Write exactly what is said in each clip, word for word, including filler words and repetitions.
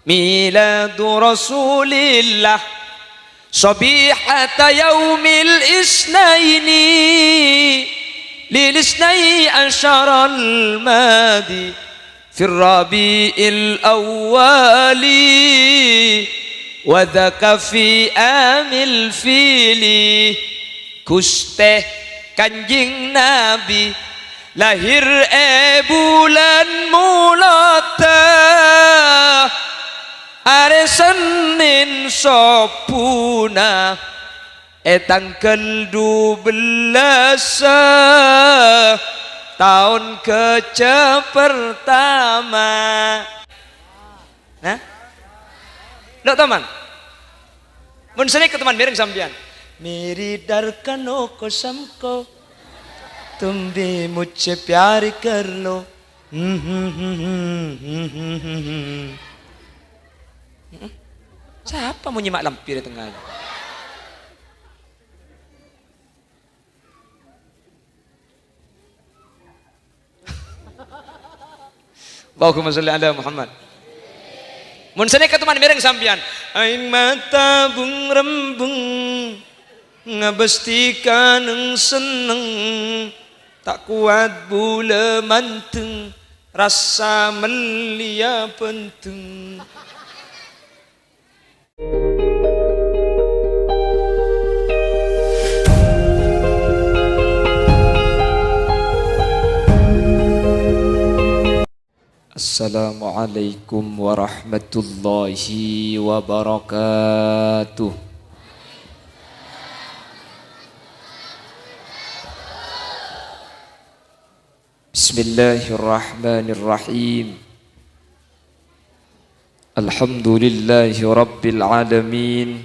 ميلاد رسول الله صبيحة يوم الاثنين للاثني عشر الماضي في الربيع الأول، وذاك في عام الفيل. Ghustè Kanjeng Nabi lahir è bulân Molodâ, arè Sennèn sobbhuna è tangghâl dubellâs taon ghâjâ pertama. Hah? Lo', toman. Mon sanèka toman mèreng sampèyan. Mèrè dâr kano ko samko. Tombi mojjhi pèyarè ghâllu. Sapa mon nyèma' lampir è tengnga? Allahumma shalli ala Muhammad. Mon sanèka toman mèreng sampèyan, aèng mata bung-rembung, ngabâstè kanèng senneng, ta' kowat bulâ mandeng, rassa mellèya bhândeng. Assalamualaikum warahmatullahi wabarakatuh. Bismillahirrahmanirrahim. Alhamdulillahi rabbil alamin.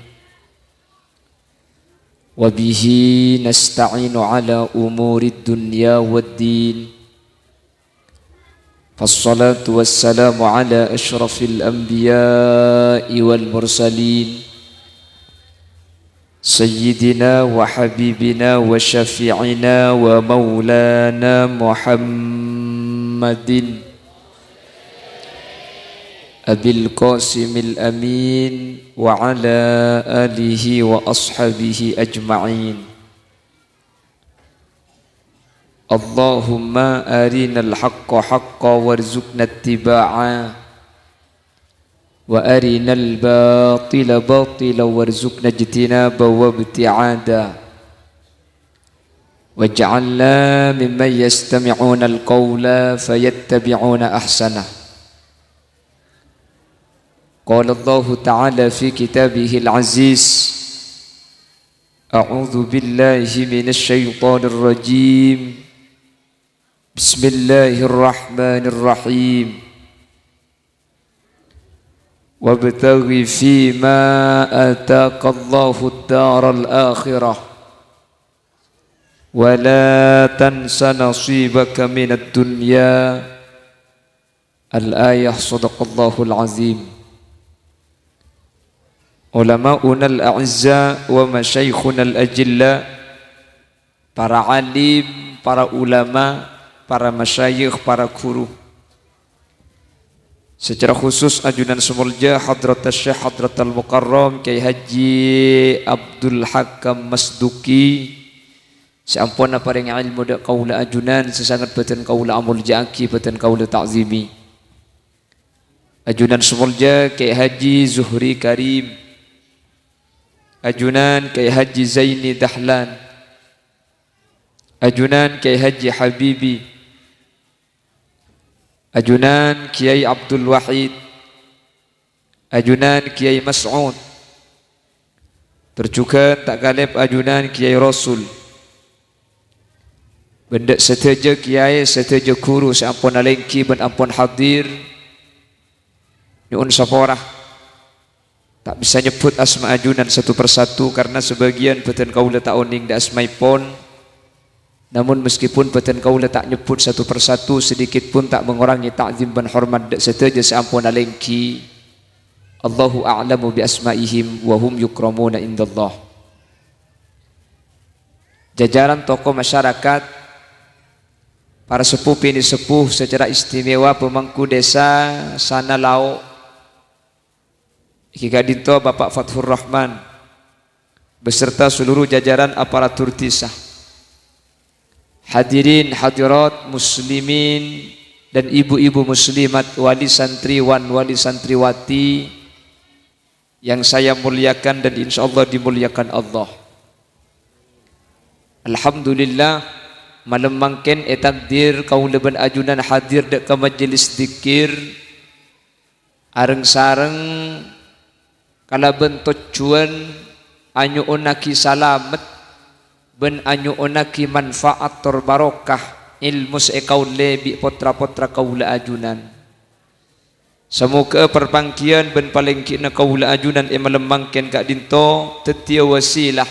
Wa bihi nasta'inu ala umurid dunya wad din. Wassalatu wassalamu ala asyrafil anbiya'i wal mursalin. Sayyidina wa habibina wa syafi'ina wa maulana Muhammadin Abil Qasimil Amin wa ala alihi wa ashabihi ajma'in. Allahumma arinal haqqa haqqa warzuqna ittiba'a. Wa arinal batila batila warzuqna ijtinaba wa ibti'ada. Waj'alna mimman yastami'unal qawla fayattabi'una ahsanah. Qala Allahu ta'ala fi kitabihil aziz. A'udzu billahi minasy syaithanir rajim. Bismillahirrahmanirrahim. Wabtaghi fima ataka Allahu ad-daral akhirah. Wa la tansa nasibaka minad dunya. Al-ayah, sadaqallahul azim. Ulama'unal a'izza wa masyayikhunal ajilla, para alim, para ulama, para masyayikh, para guru. Secara khusus ajunan sè molja Hadratus Syekh Hadratal Mukarram Kyai Haji Abdul Hakam Masduki, sè ampon aparèng èlmo dâ' kaulâ ajunan, sè sanget bâdhân kaulâ amolja'aghi, bâdhân kaulâ ta'zimi. Ajunan sè molja Kyai Haji Zuhri Karim, ajunan Kyai Haji Zaini Dahlan, ajunan Kyai Haji Habibi, ajunan Kyai Abdul Wahid, ajunan Kyai Mas'ud, tor jhughân ta' kalèp ajunan Kyai Rasul, bân dâ' sadhâjâ kyai, sadhâjâ ghuru sè ampon alèngghi bân ampon hadir, nyo'on sapora. Ta' bisa nyebbhut asma ajunan satu persatu karna sabâgiyân bâdhân kaulâ ta' onèng dâ' asmaèpon. Namun, meskipun bâdhân kaulâ ta' nyebbhut satu persatu, sedikit pun ta' mangorangè ta'zim bân hormat dâ' sadhâjâ sè ampon alèngghi. Allahu a'lamu bi asma'ihim wa hum yukramuna indallah. Jajaran tokoh masyarakat, para seppo binè' seppo, secara istimewa pemangku desa Sana Lao', Ghi ka'dinto Bapak Fathur Rahman beserta seluruh jajaran aparatur dhisa. Hadirin hadirat muslimin dan ibu-ibu muslimat, wali santriwan, wali santriwati yang saya muliakan dan insyaallah dimuliakan Allah. Alhamdulillah, malem mangkèn ètakdir kaulâ bân ajunan hadir dâ' ka majelis dzikir, areng-sareng kalabân tojjhuwân anyo'onnaghi salamet bân anyo'onnaghi manfaat tor barokah èlmo sè èkaollè bi' potra-potra kaulâ ajunan. Samoghâ'â parpangghiyân bân palèngghina kaulâ ajunan è malem mangkèn ka'dinto dhâddhiyâ wasilah,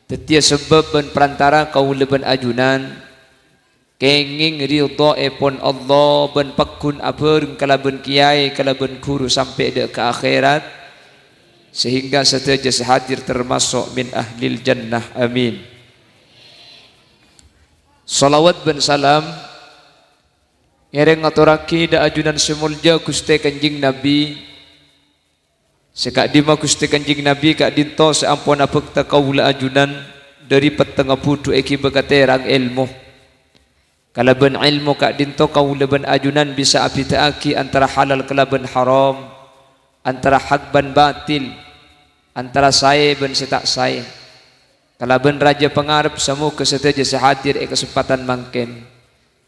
dhâddhiyâ sabâb bân parantara kaulâ bân ajunan kèngèng ridhoèpon Allah bân pagghun abhâreng kalabân kèyaè kalabân ghuru sampè' dâ' ka akhèrat, sehingga sadhâjâ sè hadir termaso' min ahlil jannah. Amin. Shalawat bân salam ngèrèng ngatorraghi dâ' ajunan sè molja Ghustè Kanjeng Nabi, sè ka'dimma Ghustè Kanjeng Nabi ka'dinto sè ampon abhâkta kaulâ ajunan dâri pettengnga budhu èghibâ ka tèrang èlmo. Kalabân èlmo ka'dinto kaulâ bân ajunan bisa abhidhâ'aghi antara halal kalabân haram, antara hak bân batil, antara saè bân sè ta' saè. Kalabân rajâ pangarep, samoghâ sadhâjâ sè hadir è kasempadhân mangkèn,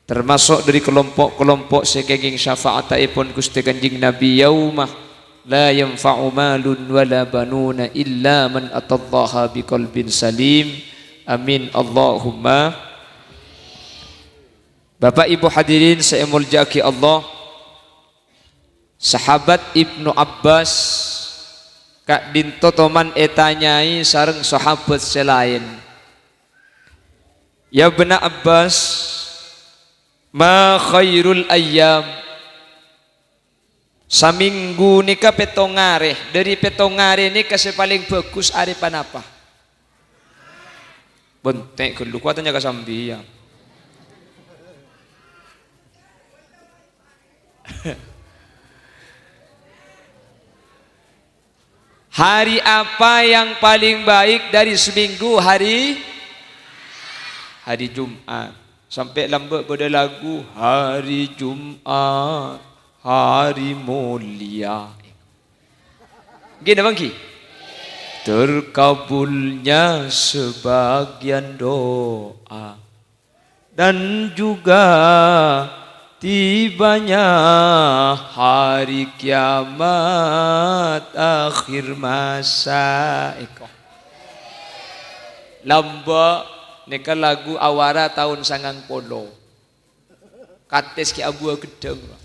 termaso' dâri kalompo'-kalompo' sè kèngèng syafa'attèpon Ghustè Kanjeng Nabi, "Yauma la yanfa'u malun wala banuna illa man atallaha biqalbin salim." Amin, Allahumma. Bapak Ibu hadirin sè èmoljâ'aghi Allah, Sahabat Ibnu Abbas ka'dinto toman ètanyai sareng sahabat sè laèn, "Ya Bna Abbas, ma khairul ayyam?" Samènggu nèka pèttong arè, dâri pèttong arè nèka sè palèng bhâghus arè ponapa? Bântè' ghâllu, ko' atanya ka sampèyan. Hari apa yang paling baik dari seminggu? Hari, hari Jumat. Sampè' lambâ' bâdâ lagu, "Hari Jumat, hari mulia." Ngghi napa ngghi? Terkabulnya sebagian doa dan juga tibanya hari kiamat akhir masa. Èko. Lambâ' nèka lagu awara taon sangang polo. Katès ghi' abuwâ ghedhâng, Pak.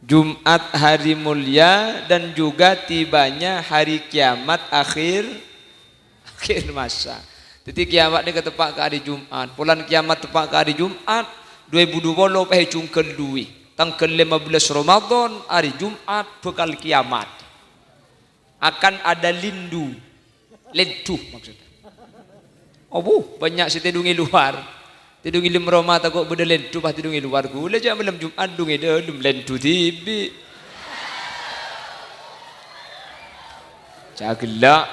Jumat hari mulia dan juga tibanya hari kiamat akhir, akhir masa. Dhâddhi kiamat nèka teppa' ka hari Jumat. Polana kiamat teppa' ka hari Jumat, dhu èbu dhu polo pèjhung ghâllu. Tangghâl lèma bellâs Ramadan, hari Jumat bhâkal kiamat. Akan ada lindu. Lèndhu maksudnya. Abu, bânnya' sè tèdhung è lowar. Tèdhung è lem roma tako' bâdâ lèndhu, pas tèdhung è lowar. Ghulâ jhâ' malem Jumat tèdhung è dâlem, lèndhu dhibi'. Jhâ' ghellâ'.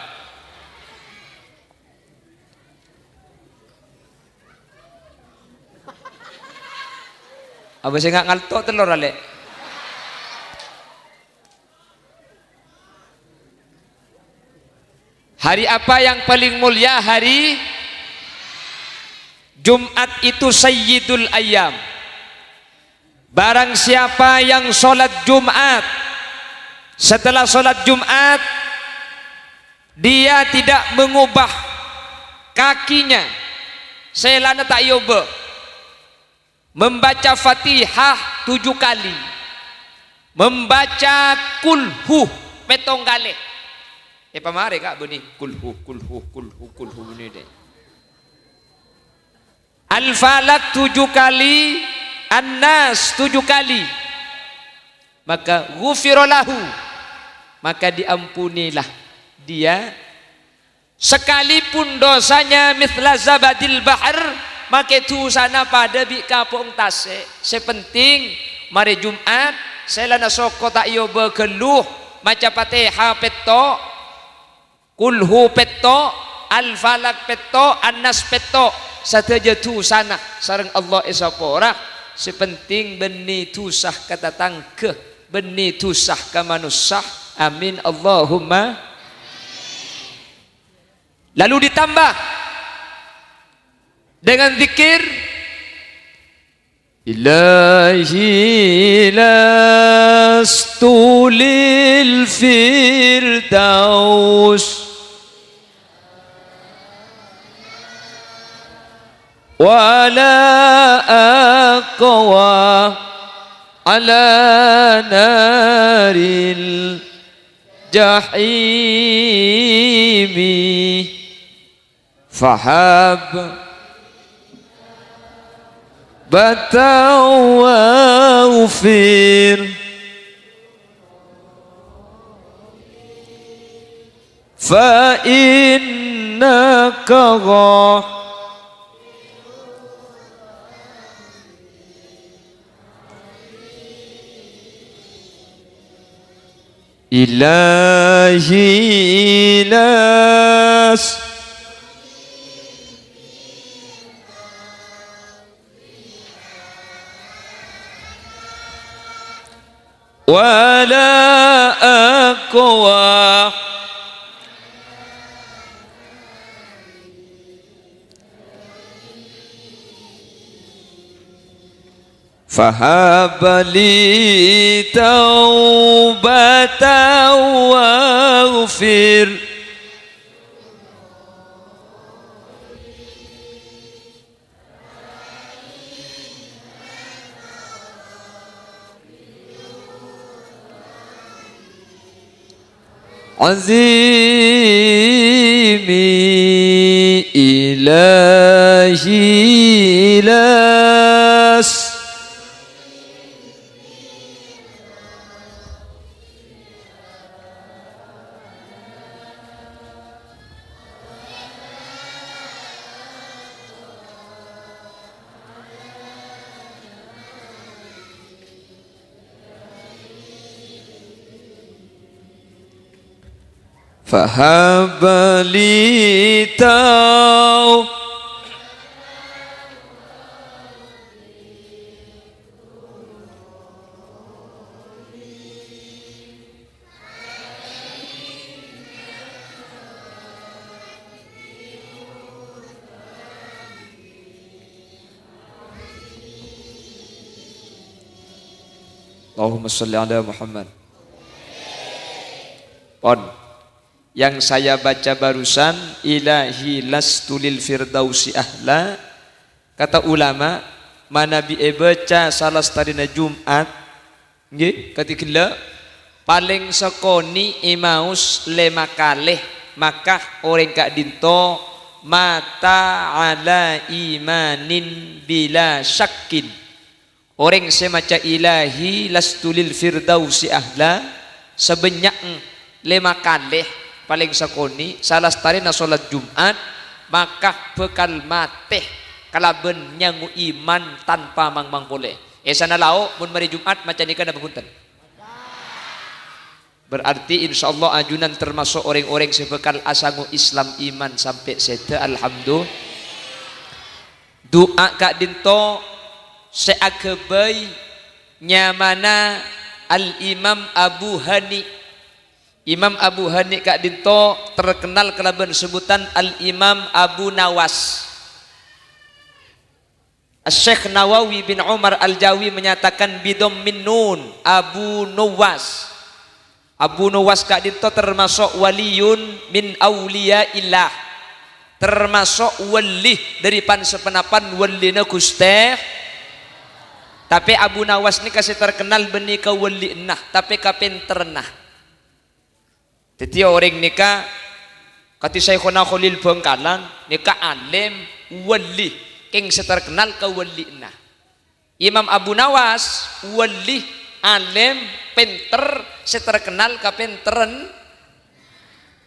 Apa sè nga' ngalto' tellor, Alè'? Hari apa yang paling mulia? Hari Jumat itu sayyidul ayyam. Barang siapa yang sholat Jumat, setelah sholat Jumat, dia tidak mengubah kakinya, sèlana ta' èobâ. Membaca Fatihah tujuh kali. Membaca Kulhu pèttong kalè. Èpamarè, Ka', bânnè Kulhu, Kulhu, Kulhu, Kulhu, bânnè dâ'. Al-Falaq tujuh kali, An-Nas tujuh kali. Maka ghufira lahu, maka diampunilah dia. Sekalipun dosanya mithla zabadil bahr, Make dusana padha bi' kapo'eng tase'. Se penting, mare Jum'at, selana soko ta' eoba gallu, maca Fatihah petto', Kulhu petto', Al-Falaq petto', An-Nas petto'. Sadaja dusana sareng Allah esapora. Se penting banne dusa ka tatangga, banne dusa ka manossa. Amin, Allahumma. Lalu ditambah dengan zikir, إلهي لست للفردوس ولا أقوى على نار الجحيم. فهب بتوافر فإنك غا إلهي لا ولا أقوى فهب لي توبة واغفر عظيم إلهي لا فهب لي تو Allahumma shalli ala Muhammad. Pon. Yang saya baca barusan, "Ilahi lastu lil firdausi ahla." Kata ulama, manabi ebaca salastarena Jum'at, ngghi, kadi ghellâ', paleng sakonè' èmaos lèma kalè, maka orèng ka'dhinto mata ala imanin bila syakkin. Orèng sè maca "Ilahi lastu lil firdausi ahla" sabânnya'na lèma kalè, paleng sakonè', salastarèna sholat Jum'at, maka bhâkal matè kalabân nyango iman tanpa mangmang polè. Èsana lao', mon marè Jum'at maca nèka napa bhunten? Berarti insyaallah ajunan termasuk orèng-orèng sè bhâkal asango Islam iman sampè' sèdhâ, alhamdulillah. Du'a ka'dhinto sè aghâbây nyamana Al-Imam Abu Hani. Imam Abu Hani ka'dhinto terkenal kalabân sebutan Al-Imam Abu Nawas. Asy-Syaikh Nawawi bin Umar Al-Jawi menyatakan bidhammin nun, Abu Nuwas. Abu Nuwas ka'dhinto termasuk waliyun min auliyaillah. Termasuk wali dhâri pan-saponapan walina Ghustè. Tapè Abu Nawas nèka sè terkenal bânnè kawali'na, tapè kapènterranna. Dhâddhi orèng nèka, kadhi Syaikhona Kholil Bhângkalan, nèka alim, wali, kèng sè terkenal kawali'na. Imam Abu Nawas, wali, alim, pènter, sè terkenal kapènterran.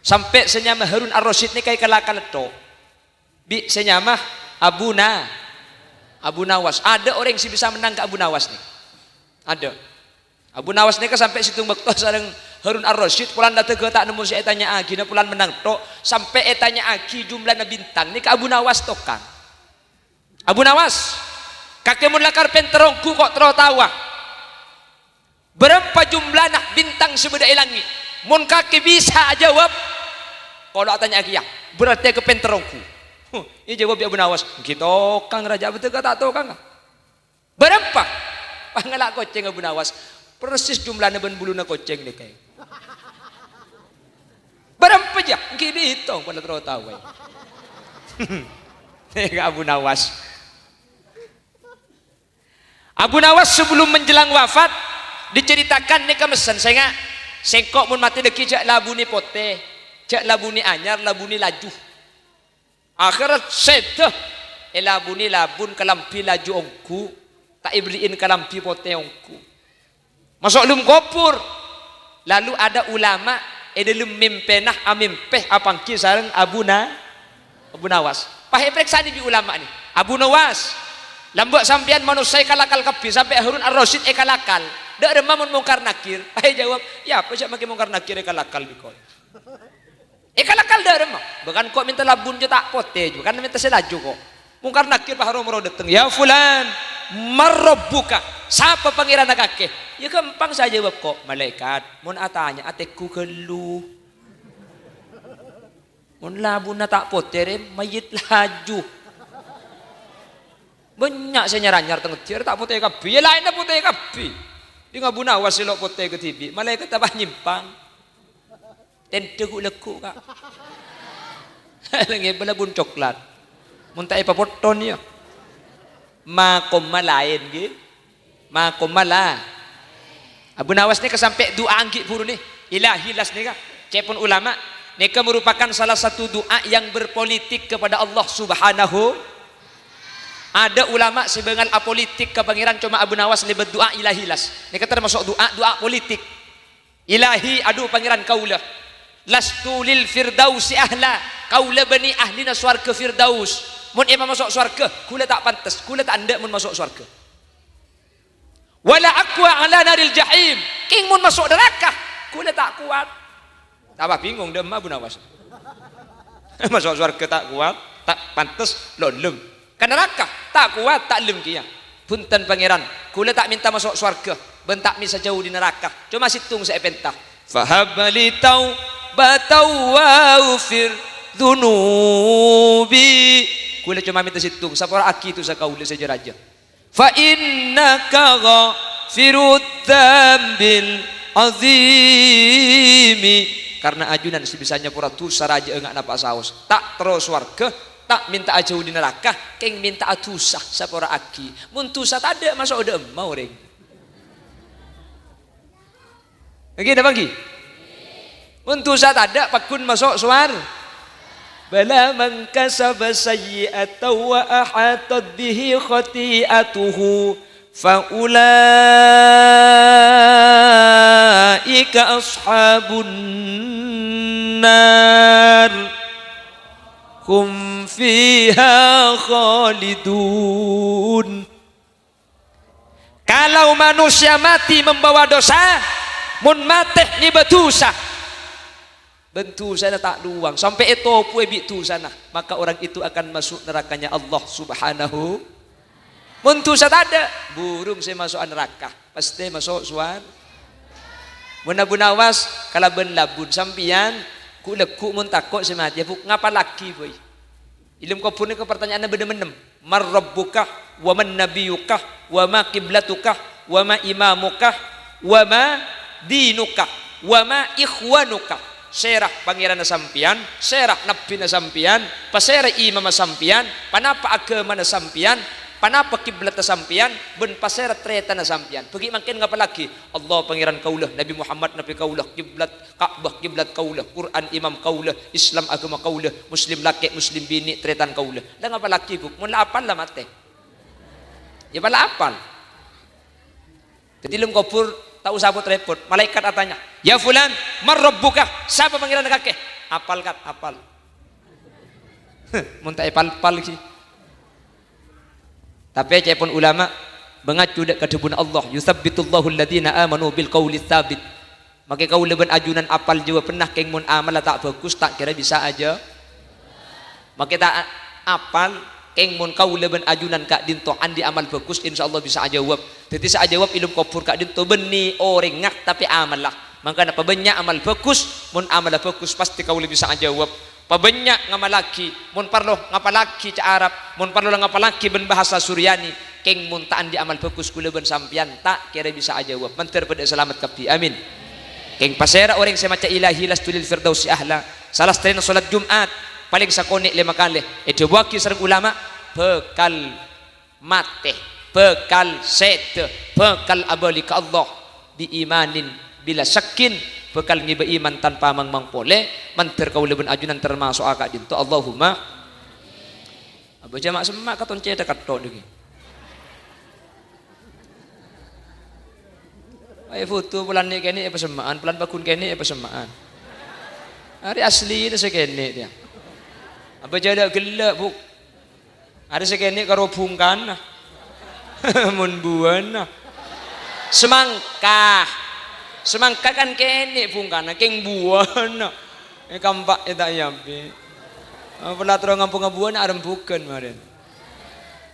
Sampè' sè nyama Harun Ar-Rasyid nèka èkala-kala tho. Bi' sè nyama Abu Na-, Abu Nawas. Adâ' orèng sè bisa mennang ka Abu Nawas nè. Adâ'. Abu Nawas nèka sampè' sèttong bâkto sareng Harun Ar-Rasyid, polana la dâgâ ta' nemmo sè ètanya'aghina, polana mennang tok, sampè' ètanya'aghi jumlana bintang nèka Abu Nawas tokang. Abu Nawas, kakè mon lakar pènter ongghu ko' terro taowa. Bârâmpa jumlana bintang sè bâdâ è langngè'? Mon kakè bisa ajâwâb, kaulâ atanya'aghi, yâ, berarti kakè pènter ongghu. Huh, èjâwâb bi' Abu Nawas, "Èngghi tokang, Rajâ, bâdâ ka ta' tokang, ka?" Bârâmpa? Pangala' kocèng Abu Nawas. Persis jumlana bân buluna kocèng nèka. Bârâmpa, yâ? Èngghi bitong, padâ terro taowa. Nèka Abu Nawas. Abu Nawas sebelum menjelang wafat diceritakan nèka messen, "Sènga', sèngko' mon matè dhâggi' jhâ' labunè potè, jhâ' labunè anyar, labunè laju." Akhèrra sèdhâ èlabunè labun kalambhi laju ongghu, ta' èberri'in kalambhi potè ongghu. Maso' lem kobhur. Lalu ada ulama è dâlem mèmpèna amèmpè apangghi sareng Abu Na-, Abu Nawas. Pas èparèksanè bi' ulama nè, "Abu Nawas, lambâ' sampèyan manossa èkalakal kabbhi, sampè' Harun Ar-Rasyid èkalakal. Dâ' remma mon Mungkar Nakir?" Pas èjâwâb, "Yâ, apa sè makè Mungkar Nakir èkalakal bi' kaulâ?" Èkalakal dâ' remma. Bâ' kan ko' mènta labun jhâ' ta' potè, jhâ' kan mènta sè laju ko'. Mungkar Nakir pas ro-moro dâteng, "Ya fulan, man rabbuka? Sapa pangèranna kakè?" Yâ ghâmpang sè ajâwâb ko', "Malaèkat." Mon atanya, atèghu ghâllu. Mon labunna ta' potè, rè, mayyit laju. Bânnya' sè nyar-anyar tengngediyâ, rè, ta' potè kabbhi. Yâ, laènna potè kabbhi. Ding Abu Nawas sè lo' potè kadhibi', malaèkat apa nyèmpang? Tèndhâ ghu'-lagghu', Ka'. Lengngè bâlâ bun coklat. Mon ta' èpapotton, yâ. Makomma laèn, ghi. Makomma la-, Abu Nawas nèka sampè' du'a angghi' buru nè. Ilahi las nèka. Ca'èpon ulama, nèka merupakan salah satu du'a yang berpolitik kepada Allah Subhanahu. Ada ulama sè bângal apolitik ka Pangèran, coma Abu Nawas lèbât du'a ilahi las. Nèka termasuk du'a, du'a politik. Ilahi, adhu Pangèran kaulâ, lastu lil firdausi ahla, kaulâ bânnè ahlina sowarghâ Firdaus. Mon èpamaso' sowarghâ, kaulâ ta' pantes, kaulâ ta' endâ' mon maso' sowarghâ. Wala aqwa ala naril jahim, kèng mon maso' naraka, kaulâ ta' kowat. Tambâ bingung dâ' emma Abu Nawas. Maso' sowarghâ ta' kowat, ta' pantes, lo' ellem. Ka naraka, ta' kowat, ta' ellem kèya. Bhunten Pangèran, kaulâ ta' mènta maso' sowarghâ, bân ta' mènta jhâu dâri naraka. Coma sèttong sè èpènta. Fahab li taubatan waghfir dzunubi. Kaulâ coma mènta sèttong, sapora'aghi dhusa kaulâ sè jâ-rajâ. Fa innaka ghafirudz dzambil azimi. Karna ajunan sè bisa nyapora dhusa rajâ enga' napa' saos. Ta' terro sowarghâ, ta' mènta ajhâu dâri naraka, kèng mènta dhusa, sapora'aghi. Mon dhusa tadâ', maso' dâ' emma orèng. Èngghi napa èngghi? Mon dhusa tadâ', pagghun maso' sowar-, "Bala man kasaba sayyi'atan wa ahatat bihi khati'atuhu, fa ulaika ashabun nar, hum fiha khalidun." Kalau manusia mati membawa dosa, mon matè ngibâ dhusa, bân dhusana ta' lowang, sampè' ètopoè bi' dhusana, maka orang itu akan masuk nerakanya Allah Subhanahu. Mon dhusa tadâ', burung sè maso'a naraka, pastè maso' sowar-, Mon Abu Nawas kalabân labun sampèyan, ghu'-lagghu' mon tako' sè matèya, Bu, ngapallaghi, bhâi. È lem kobhur nèka partanya'anna bâdâ ennem. "Man rabbuka, wa man nabiyyuka, wa ma qiblatuka, wa ma imamuka, wa ma dinuka, wa ma ikhwanuka?" Sèra pangèranna sampèyan, sèra nabbhina sampèyan, pasèra imamma sampèyan, panapa aghâmana sampèyan, panapa kiblatta sampèyan, bân pasèra tarètanna sampèyan. Bâgi mangkèn ngapallaghi, Allah pangèran kaulâ, Nabi Muhammad nabbhi kaulâ, kiblat Ka'bah kiblat kaulâ, Qur'an imam kaulâ, Islam aghâma kaulâ, Muslim lakè', Muslim binè', tarètan kaulâ. La ngapallaghi, Bu? Mon la apal la matè. Yâ, pala apal. Dhâddhi, lem kobhur, ta' osa pot-rèpot. Malaèkat atanya, "Ya fulan, man rabbuka? Sapa pangèranna kakè?" "Apal, Kat, apal." Mon ta' èpal-pal ghi. Tapè ca'èpon ulama, mangacu dâ' ka dhâbuna Allah, "Yutsabbitullahu alladhina amanu bil qauli tsabit." Makè kaulâ bân ajunan apal jawabanna, kèng mon amalla ta' bhâghus, ta' kèra bisa ajâ-, makè ta' a-, apal, kèng mon kaulâ bân ajunan ka'dinto andi' amal bhâghus, insyaallah bisa ajâwâb. Dhâddhi sè ajâwâb è alam kobhur ka'dinto bânnè orèngnga, tapè amalla. Mangkana pabânnya' amal bhâghus, mon amalla bhâghus, pastè kaulâ bisa ajâwâb. Pabânnya' ngamallaghi, mon parlo ngapallaghi ca' Arab, mon parlo la ngapallaghi bân bhâsa Suryani, kèng mon ta' andi' amal bhâghus kaulâ bân sampèyan ta' kèra bisa ajâwâb. Mandhâr padâ salamet kabbhi. Amin. Kèng pasèra orèng sè maca Ilahi lastu lil firdausi ahla, salastarèna salat Jum'at, palèng sakonè' lèma kalè, èdhâbuwaghi sareng ulama, bhâkal matè, bhâkal sèdhâ, bhâkal abâli ka Allah, bi imanin bila syakkin, bhâkal ngibâ iman tanpa mangmang polè, mandhâr kaulâ bân ajunan tamaso'a ka'dinto, Allahumma. Abâ jhâ' ma'-semma' katon cèthak katto' dhâggi'. Ayo foto polana kènè' èpasemma'an, polana pagghun kènè' èpasemma'an. Arè asli sè kènè' tèya. Abâ jhâ' la ghellâ', Bu'. Arè sè kènè' karo bhungkana. Mon buwâna. Samangka. Samangka kan kènè' bhungkana, kèng buwâna. È kampa' è ta' èyabâ. Apa la terro ngamponga buwâna arembhughân marèn.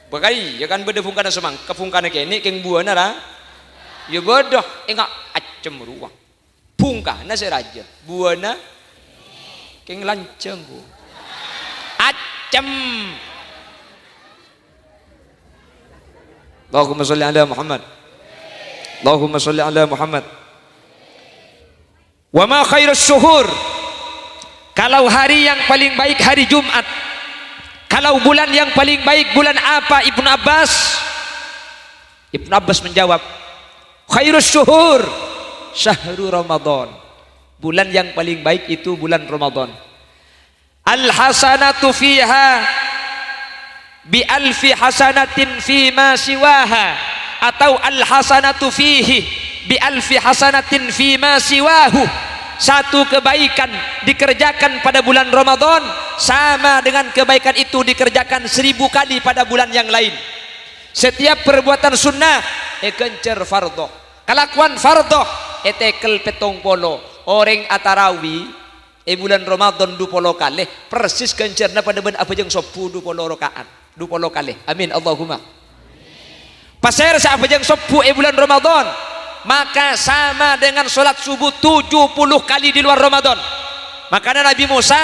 Bâkai, ya kan bâdâ bhungkana samangka, bhungkana kènè', kèng buwâna ra. Ya bâdâ, enga' accem rowa. Bhungkana sè rajâ, buwâna kèng lanjhâng, Bu. Accem. Allahumma sholli ala Muhammad. Allahumma sholli ala Muhammad. Wa ma khairus syuhur. Kalau hari yang paling baik hari Jumat. Kalau bulan yang paling baik bulan apa, Ibnu Abbas? Ibnu Abbas menjawab, "Khairus syuhur syahru Ramadan." Bulan yang paling baik itu bulan Ramadan. "Al hasanatu fiha bi alfi hasanatin fi ma siwaha," atau "Al hasanatu fihi bi alfi hasanatin fi ma siwahu." Satu kebaikan dikerjakan pada bulan Ramadan sama dengan kebaikan itu dikerjakan seribu kali pada bulan yang lain. Setiap perbuatan sunnah èghânjhâr fardhu. Kalakowan fardhu ètèkel pèttong polo. Orèng atarawi è bulân Ramadan du polo kalè, persis ghânjhârânna padâ bân abhâjâng sobbhu du polo raka'at, du polo kalè. Amin, Allahumma. Pasèra sè abhâjâng sobbhu è bulân Ramadan, maka sama dengan sholat subuh tujuh puluh kali di luar Ramadan. Makana Nabi Musa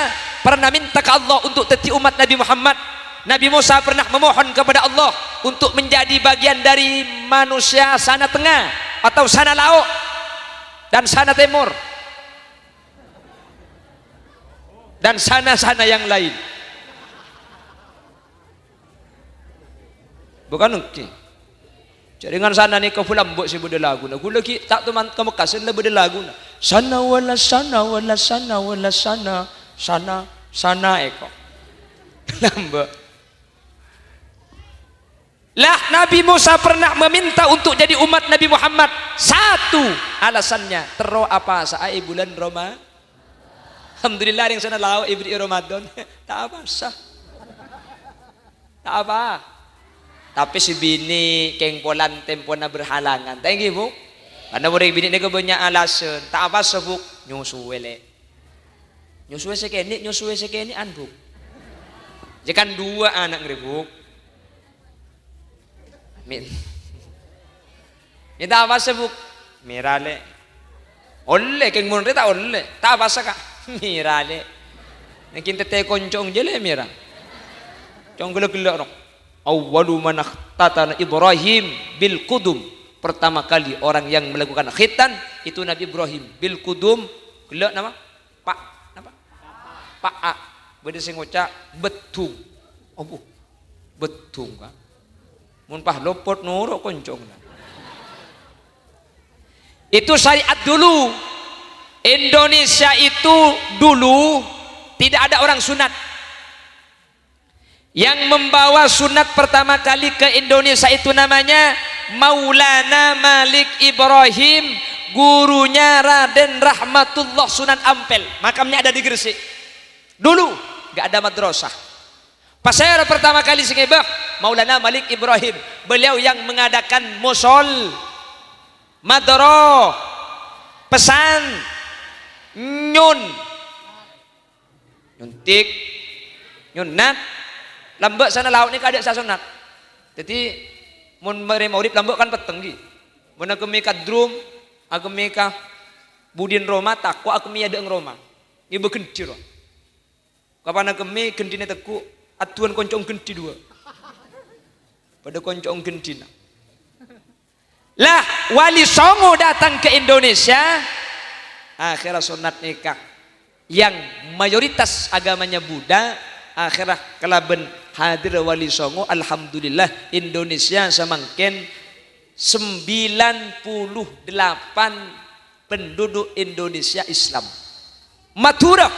pernah minta ka Allah untuk dhâddhi umat Nabi Muhammad. Nabi Musa pernah memohon kepada Allah untuk menjadi bagian dari manusia sana tengah atau sana laok dan sana timur dan sana-sana yang lain. Bukan enggi. Jhâ' rèng sana nèka bulâ embu' sè bâdâ laguna. Ghulâ ghi' ta' toman ka Mekkah, sè la bâdâ laguna. Sana wala sana wala sana wala sana, sana, sana èko. Lambâ'. Lah, Nabi Musa pernah meminta untuk jadi umat Nabi Muhammad. Satu alasannya, terro apasa'a è bulân Roma-, Alhamdulillah, rèng sana laok èberri'i Ramadan. Ta' apasa. Ta' apa. Tapè sè binè' kèng polana tempona berhalangan. Ta' ènggi, Bu? Karna orèng binè' nèka bânnya' alasan. Ta' apasa, Bu. Nyosoè, Lè'. Nyosoè sè kènè', nyosoè sè kènè'an, Bu. Jhâ' kan duwâ' ana' ngarè, Bu. Min-, minta apa sè, Bu? Mèra, Lè'. Ollè, kèng mon rè ta' ollè. Ta' apasa, Ka'. Mèra, Lè'. Nèng kèng tètè konco'na jâ, Lè', mèra. Cong ghellâ'-ghellâ' rowa. Awwalu man ikhtatana Ibrahim bil qudum. Pertama kali orang yang melakukan khitan itu Nabi Ibrahim. Bil qudum, ghellâ' napa? Pa', napa? Pa'a. Bâdâ sè ngoca' beddhung. Abbhu, beddhung, Ka'. Mon pas lopot noro' konco'na. Itu syariat dulu. Indonesia itu dulu tidak ada orang sunat. Yang membawa sunat pertama kali ke Indonesia itu namanya Maulana Malik Ibrahim, gurunya Raden Rahmatullah Sunan Ampel. Makamnya ada di Gresik. Dulu nggak ada madrasah. Pasèra pertama kali sè ngèbâ? Maulana Malik Ibrahim. Beliau yang mengadakan musol, madoro, pesan, nyun, nyuntik, nyunnat. Lambâ' sana lao' nèka adâ' sè sonnat. Dhâddhi, mon marè maghrib lambâ' kan petteng, ghi. Mon akemmè ka drum, akemmè ka budin roma, tako' akemmè adâ'eng roma. Ngèbâ ghendhi, ro. Kapan akemmè ghendhina tegghu', adduwân konco'en ghendhi duwâ'. Padâ konco'en ghendhina. Lah, Wali Songo datang ke Indonesia, akhirnya sonnat nèka. Yang mayoritas agamanya Buddha, akhirnya kalabân hadir Wali Songo, alhamdulillah, Indonesia samangkèn sembilan puluh delapan penduduk Indonesia Islam. Madhurâ,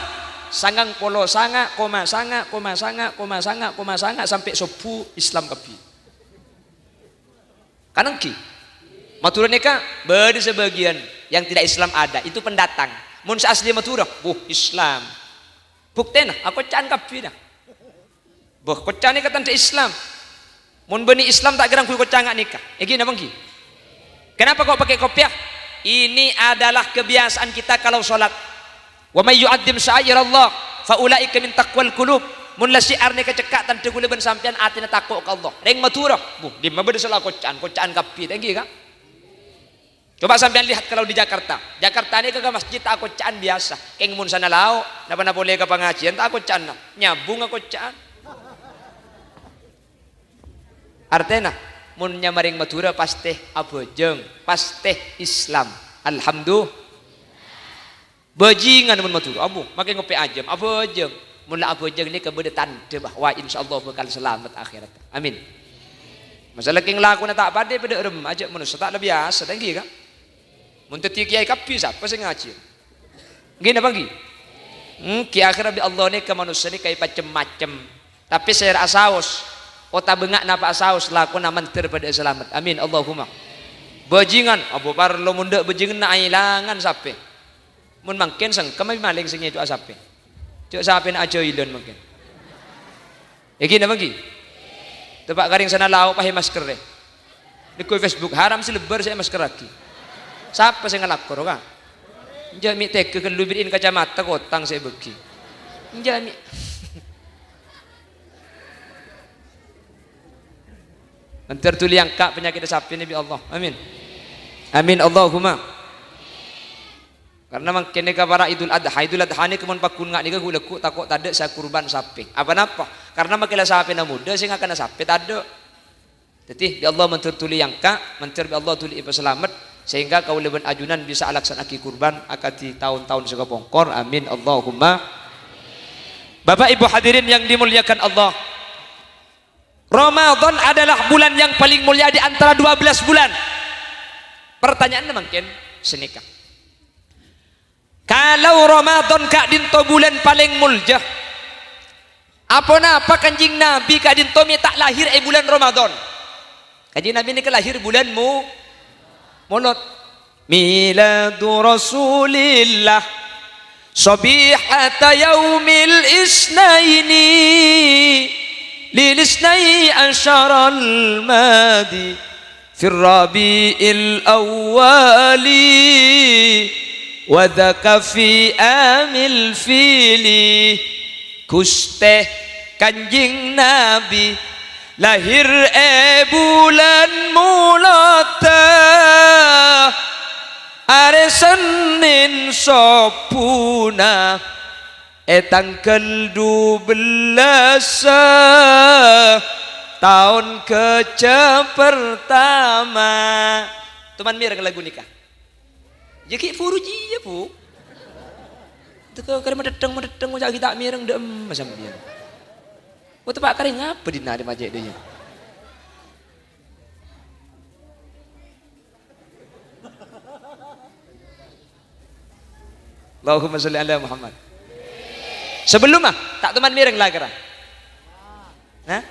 sangang polo sanga koma sanga koma sanga koma sanga koma sanga sampè' sobbhu Islam kabbhi. Kan èngghi? Madhurâ nèka bâdâ sebagian yang tidak Islam ada, itu pendatang. Mon sè asli Madhurâ, wuh, Islam. Buktèna, akocca'an kabbhi, nah. Bâh, kocca'an nèka tandhâ Islam. Mon bânnè Islam ta' kèra ngangghuy kocca'an nga' nèka. Èngghi napa èngghi? Kenapa kok pakai kopiah? Ini adalah kebiasaan kita kalau sholat. "Wa may yu'azzim sya'airallah fa ulaika min taqwal qulub." Mon la syiar nèka cekka' tandhâ kaulâ bân sampèyan atèna tako' ka Allah. Rèng Madhurâ, bu, dimma bâdâ sè la kocca'an, kocca'an kabbhi, ta' èngghi, Ka'? Coba sampeyan lihat kalau di Jakarta. Jakarta nèka ka masjid ta' akocca'an biyasa. Kèng mon sana lao', napa-napa polè ka pangajiân ta' akocca'an, nyambung akocca'an. Artèna, mon nyamana rèng Madhurâ pastè abhâjâng, pastè Islam. Alhamdulillah. Bhâjingan mon Madhurâ, abu, makè ngopi ajâm, abhâjâng. Mon la abhâjâng nèka bâdâ tandhâ bahwa insyaallah bhâkal salamet akhèrat. Amin. Masalah kèng lakona ta' padâ, padâ remma ajâ manossa ta' la biyasa, ta' èngghi, Ka'? Mon dhâddhi kèyaè kabbhi, sapa sè ngajhi? Èngghi napa èngghi? Èngghi, akhèrra bi' Allah nèka manossa nèka èpacem-macem. Tapè sèra asaos, otabâ nga' napa asaos, lakona mandhâr padâ salamet. Amin, Allahumma. Bhâjingan, abu parlo mon dâ' bhâjinganna aèlangan sapè. Mon mangkèn sengkem bi' malèng sè ngèco'a sapè. Jâ' sapèna ajâilân mangkèn. Èngghi napa èngghi? Teppa' ka rèng sana lao' pahè maskerrè. Nèko Facebook haram sè lebbâr sè èmaskerraghi. Sapa sè ngalakor, Ka'? Enjâ' mè' tèghâ ghâllu bâri'in kacamata kotang sè èbâghi. Enjâ' mè'. Mandhâr dhuli angka' panyakèdhâ sapèna bi' Allah. Amin. Amin, Allahumma. Karna mangkèn nèka para Idul Adha. Idul Adha nèka mon pagghun nga' nèka ghu-, lagghu' tako' tadâ' sè akurban sapè. Apa-napa? Karna makè la sapèna modâ sè ngakana sapè tadâ'. Dhâddhi, bi' Allah mandhâr dhuli angka', mandhâr bi' Allah dhuli èpasalamet, sehingga kaulâ bân ajunan bisa alaksana'aghi kurban akadhi taon-taon sè kapongkor. Amin. Allahumma. Bapak Ibu hadirin yang dimuliakan Allah, Ramadan adalah bulan yang paling mulia di antara dua belas bulan. Pertanyaanna mangkèn sanèka. Kalau Ramadan ka'dinto bulân palèng molja, aponapa Kanjeng Nabi ka'dinto mè' ta' lahir è bulân Ramadan? Kanjeng Nabi nèka lahir bulân Mo-, Molod. Miladu Rasulillah sabihata yaumil isnaini lil isnai asyaral madi fir rabi'il awwali wa dzaka fi amil fili. Ghustè Kanjeng Nabi lahir è bulân Molodda, arè Sennèn sobbhuna è tangghâl dubellâs taon ghâjâ partama. Toman mèreng lagu nèka. Yâ ghi' buru jiyâ, Bu. Tèka karè madhedheng-madhedheng, ngoca' ghi' ta' mèreng, dâ'emma sampèyan. Wah, teppa' karè ngapa dinna' rè majâ' dâ' iyâ? Allahumma sholli ala Muhammad. Sabellumma, ta' toman mèreng la kèra. Hah?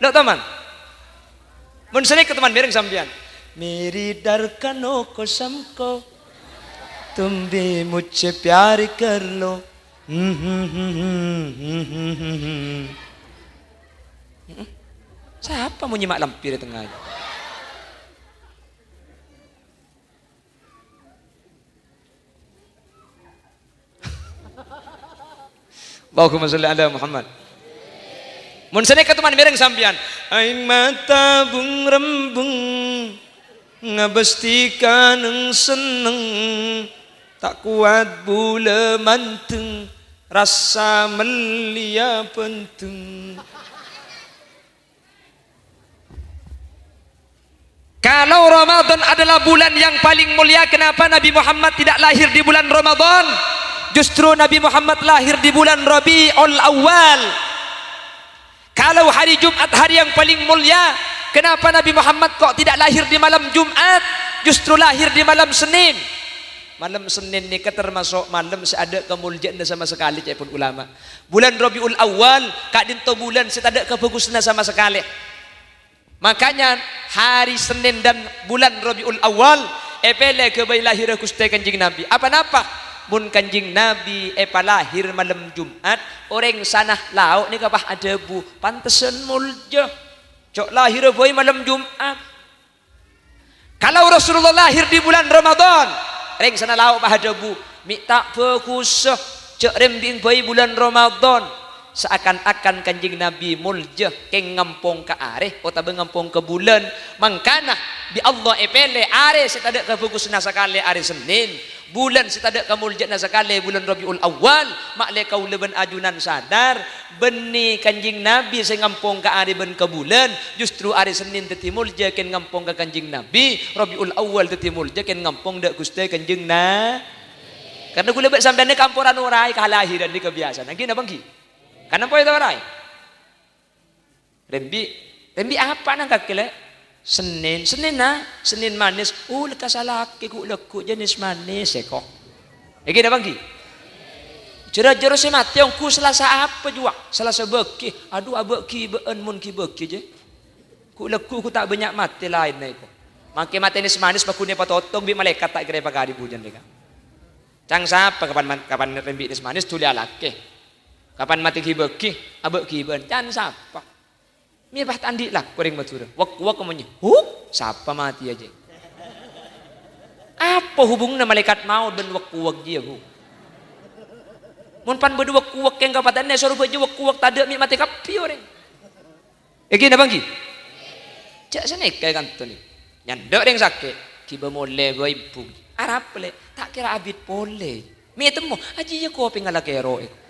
Lo' toman. Mon sanèka toman mèreng sampèyan. Mèri dâr kano ko samko. Tumbi mocce pyari kerlo. Heeh. Sapa mon nyèma' lampir è tengnga? Allahumma sholli ala Muhammad. Mon sanèka toman mèreng sampèyan, aèng mata bung-rembung, ngabâs tèka neng-senneng, ta' kowat bulâ mandeng, rassa mellèya bhândeng. Kalau Ramadan adalah bulan yang paling mulia, kenapa Nabi Muhammad tidak lahir di bulan Ramadan? Justru Nabi Muhammad lahir di bulan Rabiul Awal. Kalau hari Jumat hari yang paling mulia, kenapa Nabi Muhammad kok tidak lahir di malam Jumat, justru lahir di malam Senin? Malam Senin nèka termasuk malam sè adâ' kamoljâ'ânna sama sakalè, ca'èpon ulama. Bulan Rabiul Awal ka'dinto bulan sè tadâ' kabhâghusânna sama sakalè. Makanya hari Senin dan bulan Rabiul Awal èpèlè ghâbây lahirra Ghustè Kanjeng Nabi. Apa napa? Mon Kanjeng Nabi èpalahir malem Jumat, orèng sana lao' nèka pas adhâbu, "Pantessen molja, co' lahirra bhâi malem Jumat." Kalau Rasulullah lahir di bulan Ramadan, rèng sana lao' pas adhâbu, "Mè' ta' bhâghussa, jhâ' rembi'en bhâi bulan Ramadan." Saakan-akan Kanjeng Nabi molja kèng ngampong ka arè otabâ ngampong ka bulân. Mangkana bi' Allah èpèlè arè sè tadâ' kabhâghusânna sakalè arè Senin, bulân sè tadâ' kamoljâ'ânna sakalè bulân Rabiul Awal. Ma'lè kaulâ bân ajunan sadar, bânnè Kanjeng Nabi sè ngampong ka arè bân ka bulân, justru arè Senin dhâddhi molja kèng ngampong ka Kanjeng Nabi, Rabiul Awal dhâddhi molja kèng ngampong dâ' Ghustè Kanjeng Na-, karna ghulâ bân sampèyan nèka amporan oraè kalahiran nèka biyasana, èngghi napa èngghi? Kan ampo ètoroè? Rembi', rembi' apa nang kakè, Lè'? Senin, Senin, na? Senin manis. Oh, lekkas alakè ghu'-lagghu' jhâ' nès manis, èko. Èngghi napa èngghi? Jhâr-jhâr sè matè ongghu Salasa apa jhuwa'? Salasa bâgi. Adhu, abâ' ghibâ'ân mon ghibâ' jiyâ. Ghu'-lagghu' ghu' ta' bânnya' matè laènna èko. Mangkè matè nès manis pagghun èpatotong bi' malaèkat ta' kèra èpakarè bhujân rèka. Can sapa kapan man-, kapan rembi' nès manis dhuli alakè. Kapan matè ghibâ', abâ' ghibâ'ân. Can sapa? Mè' pas ta' andi' lako orèng Madhurâ. Wèk-kuwèk mon nyè. Huh? Sapa matèya jiyâ? Apa hubunganna malaèkat maot bân wèk-kuwèk jiyâ, Bu? Mon pan bâdâ wèk-kuwèk kèng kapatèyan, èsoro bâjâ wèk-kuwèk tadâ' mè' matè kabbhi orèng. Èngghi napa èngghi? Jhâ' sanèka è kanto nè. Nyandhâ' rèng sakè', ghibâ molè bhâi embu. Arapa, Lè'? Ta' kèra abit polè. Mè' ètemmo, ajiyâ kopèngnga la kèro'è.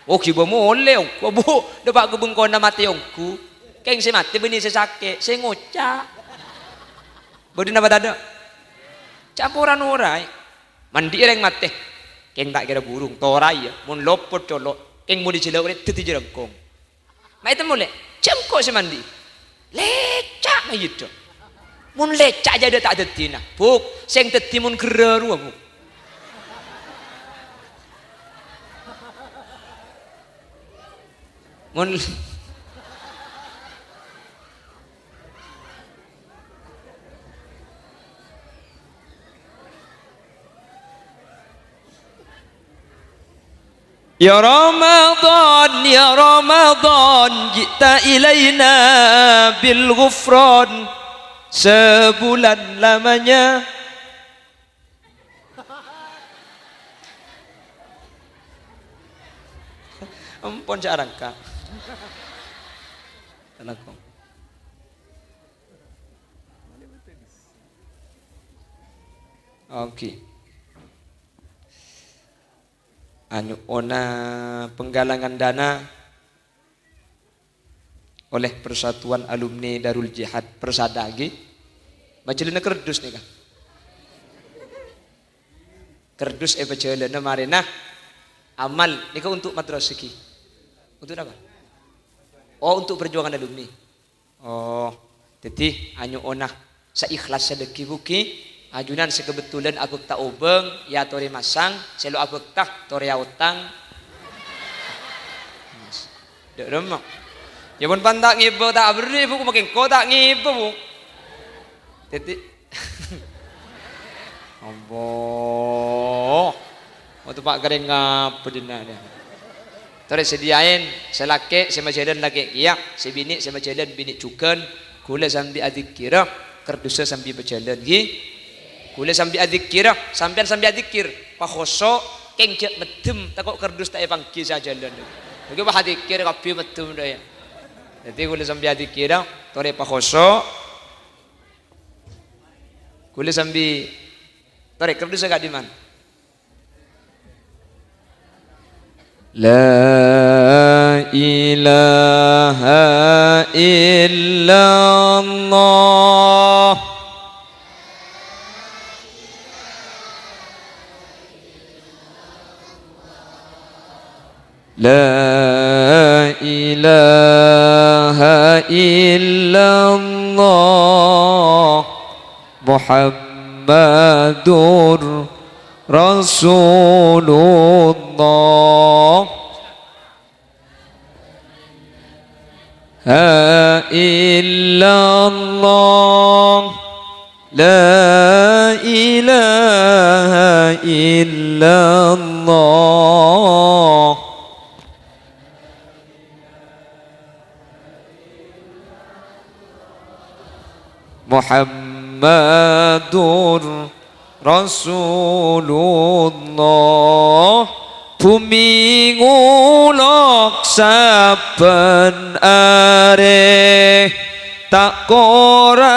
Oh, ghibâ molè, ongghu, Bu. Dâpa' ka bengkona matè ongghu. Kèng sè matè bânnè sè sakè', sè ngoca'. Bâdâ napa tadâ'? Camporan oraè. Mandi'i rèng matè. Kèng ta' kèra burung, toraè, yâ. Mon lopot colo', kèng mon èjhâlâ'o rè dhâddhi jhârângkong. Ma' ètemmo, Lè', jhâ' engko' sè mandi'i. Lèca' maèddhâ. Mon lèca' jâdâ ta' dhâddhina, Bu', sè dhâddhi mon ghârâ rowa, Bu'. Mon Ya Ramadan, ya Ramadan, ji'ta ilaina bil ghufran. Sebulan lamanya. Ampon, sè arangka. Langkong. Oke. Anyo'ona penggalangan dana oleh Persatuan Alumni Darul Jihad Persada, ngghi. Majhâlâna kerdus nèka. Kerdus èpajhâlâna marèna amal nèka untuk madrasah, ngghi. Untuk apa? Oh, untuk perjuangan alumni. Oh, dhâddhi anyo'ona saikhlas sadhâggi, Bu', ghi. Ajunan sè kabhendherrân abhâkta obâng, èyatorè masang, sè lo' abhâkta, torè aotang. Dâ' remma. Yâ, mon pan ta' ngibâ, ta' aberri', Bu', makè engko' ta' ngibâ, Bu'. Dhâddhi, Allah. Mau tepa' kereng ngapa dinna' dia? Torè sadhiyâ'en, sè lakè' sè majhâlân lakè' kèya, sè binè' sè majhâlân binè' jhughân, ghulâ sambi adzikkèra, kardhussa sambi pajhâlân, ghi? Ghulâ sambi adzikkèra, sampèyan sambi adzikkèr, pakhoso', kèng jhâ' meddhem, tako' kardhus ta' èpangghi sajhâlân. Bâghi pas adzikkèr kabbhi meddhem, dâ, iyâ. Dhâddhi ghulâ sambi adzikkèra, torè pakhoso'. Ghulâ sambi, torè kardhussa ka'dimman? La ilaha illallah. La ilaha illallah Muhammadur Rasulullah. Ha illallah. La ilaha illallah. Muhammadur Rasulullah. Bhumè ngolok sabbhân arè, ta' korang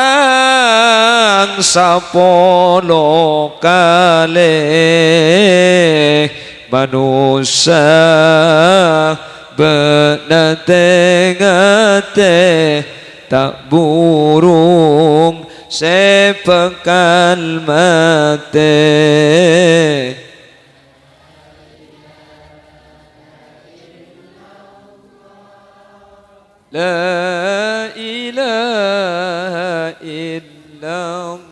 sapolo kalè. Manossa bâ'na tè-ngatè, ta' burung sè bhâkal matè. La ilaha illallah.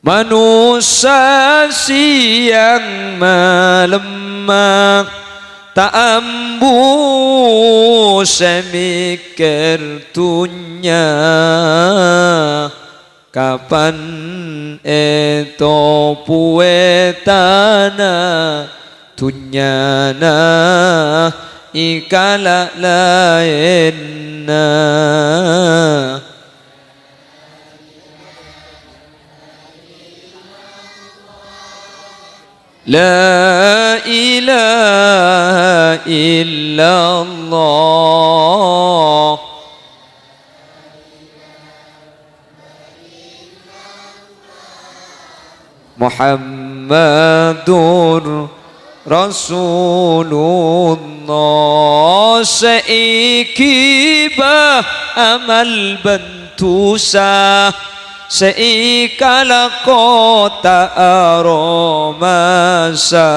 Manossa sèyang malemma ta' ambu sè mèkkèr dhunnya. Kapan ètobuwè tana dhunnyana èkala' laènna. La ilaha illallah. Muhammadur Rasulullah. Sè èghibâ amal bân dhusa, sè èkalako ta' aromasa,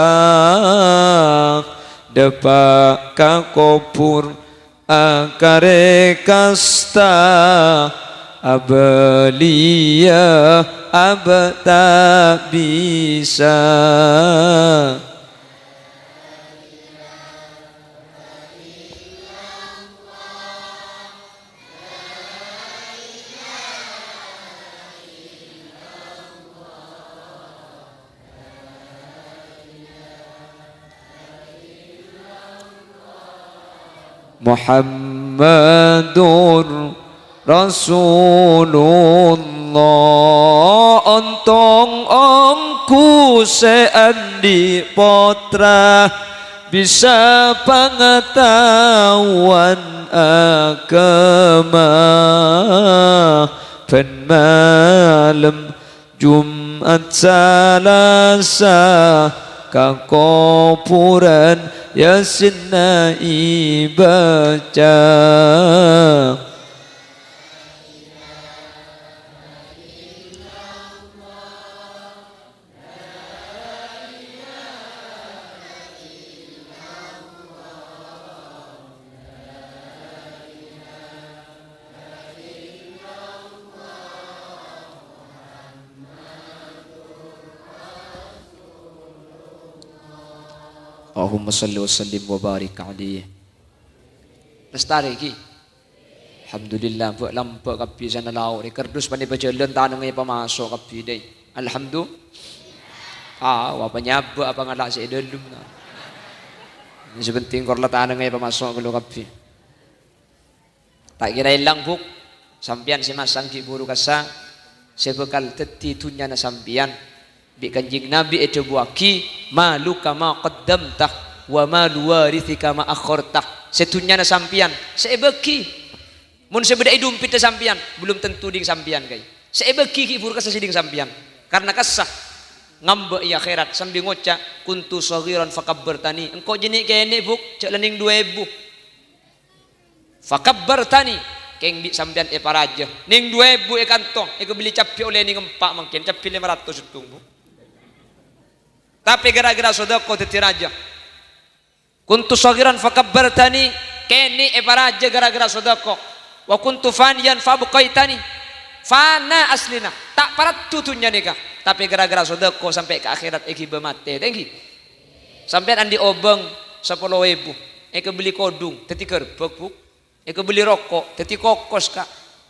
dâpa' ka kobhur. Akare kasta abâliyâ abâ' ta' bisa. Muhammadur Rasulullah. Ontong ongghu sè andi' pottra bisa pangataowan aghâma, bân malem Jum'at Salasa ka kobhurân Yasinna èbâca. Allahumma shalli wa sallim wa barik alaihi. Lastarè, ghi. Alhamdulillah, bâ' lambâ' kabbhi sana lao' rè. Kardus panè pajhâlân, tanengnga èpamaso' kabbhi, dâi. Alhamdu-, ah, apa nyabâ' apa ngala' sè è dâlem, ta'. Sè penting kor la tanengnga èpamaso' ghâllu kabbhi. Ta' kèra èlang, Bu'. Sampèyan sè masang ghi' bhuru kassa', sè bhâkal dhâddhi dhunnyana sampèyan. Bi' Kanjeng Nabi èdhâbuwâghi, "Maluka ma qaddamta, wa malu warithika ma akhkharta." Sè dhunnyana sampèyan, sè èbâghi. Mon sè bâdâ è dhumpeddhâ sampèyan, belum tentu ding sampèyan, kaè. Sè èbâghi ghi' bhuru kassa' sè ding sampèyan. Karna kassa' ngambâ' è akhèrat sambi ngoca', "Kuntu shaghiran fakabbartani." Engko' jhâ' nè'-kènè', Bu', jhâ' la nèng du èbu. Fakabbartani, kèng bi' sampèyan èparajâ. Nèng du èbu è kanto, èkabelli cabbhi ollè nèng empa' mangkèn, cabbhi lèma ratos sèttong, Bu. Tapè ghârâ-ghârâ sodâko dhâddhi rajâ. Kuntu shaghiran fakabbartani, kènè' èparajâ ghârâ-ghârâ sodâko. Wa kuntu faniyan fabqaitani, fana aslina, ta' paraddhu dhunnya nèka. Tapè ghârâ-ghârâ sodâko sampè' ka akhèrat èghibâ matè. Tèngghi. Sampèyan andi' obâng sapolo èbu, èkabelli kodhung, dhâddhi ghârbhâk, Bu. Èkabelli roko', dhâddhi kokos, Ka'.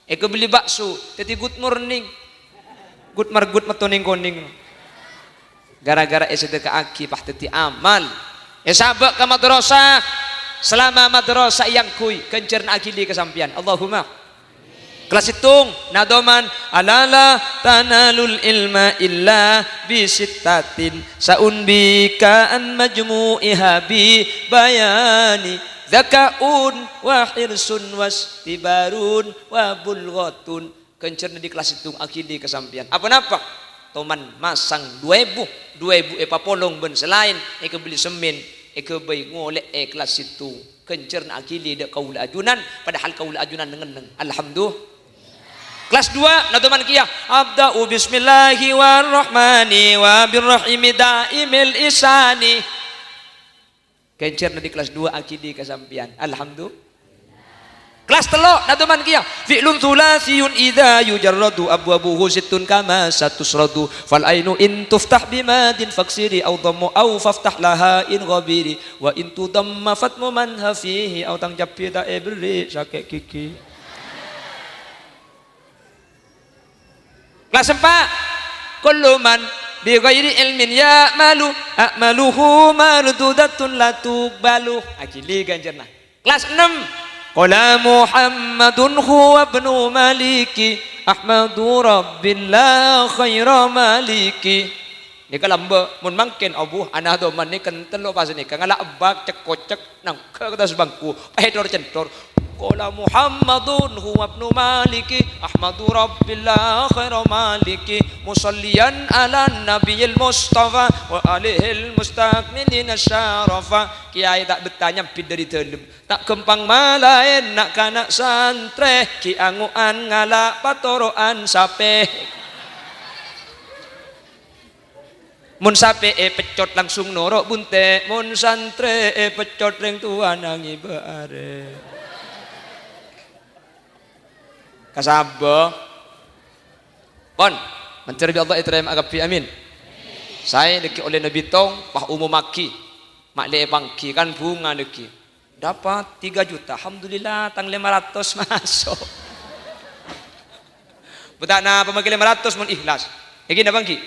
Èkabelli bakso, dhâddhi good morning. Good mar-good metto nèng konèng. Ghârâ-ghârâ èsadheka'aghi, pas dhâddhi amal. Èsabâ' ka madrasah. Salama madrasah èangghuy, ghânjhârânna aghili ka sampèyan. Allahumma. Kelas sèttong, nadhoman, "Ala la tanalul ilma illa bi sittatin, sa'unbika an majmu'iha bi bayani, dzaka'un wa hirsun wastibarun wa bulghatun." Ghânjhârânna di kelas sèttong aghili ka sampèyan. Apa-napa? Toman masang du èbu, du èbu èpapolong bân sè laèn, èkabelli semmèn, èghâbây ngolè'è kelas sèttong. Ghânjhârânna aghili dâ' kaulâ ajunan, padahal kaulâ ajunan neng-enneng. Alhamdulillah. Kelas dua, nadhoman kèya. Abda'u bismillahi warrahmani wabirrahimi daimil ihsani. Ghânjhârânna di kelas dua aghili ka sampèyan. Alhamdulillah. Kelas tello', nadhoman kèya. Fi'lun tsulatsiyun idza yujarradu abwabuhu sittun kama satusradu. Fal ainu in tuftah bimadin faksiri au dhammu au faftah laha in ghabiri. Wa in tudhamma fatmu man hafihi au tang cabbhi ta' èberri' sakè' ghighi. Kelas empa', kullu man bi ghairi ilmin ya'malu, a'maluhu mardudatun la tuqbalu. Aghili ghânjhârânna. Kelas ennem, qala Muhammadun huwa ibnu Maliki, Ahmadu Rabbil la khaira Maliki. Nèka lambâ', mon mangkèn, abu, ana' doman nèka kentel lo' pas nèka, ngala' ebbak, cek-kocek, nangghâ' ka attas bangku, pèdor-cèntor. Qala Muhammadun huwa ibnu Maliki, Ahmadu Rabbil la khaira Maliki, musalliyan ala nabiyil mustafa, wa alihil mustakminina syarafa. Kèyaè ta' bettah nyambit dâri dâlem, ta' ghâmpang malaèn na'-kana' santrè, ghi' ango'an ngala' patoro'an sapè. Mon sapè èpeccot langsung noro' bunte', mon santrè èpeccot rèng towana ngibâ arè. Kasabâ. Pon, mandhâr bi' Allah ètarèma kabbhi, amin. Saè dhâggi' ollè nabi tong, pas umummaghi. Ma' lè èpangghi, kan bhunga dhâggi'. Dapat tiga juta, alhamdulillah, tang lèma ratos maso'. Bu, ta' napa maghi lèma ratos mon ikhlas. Èghi napa èghi?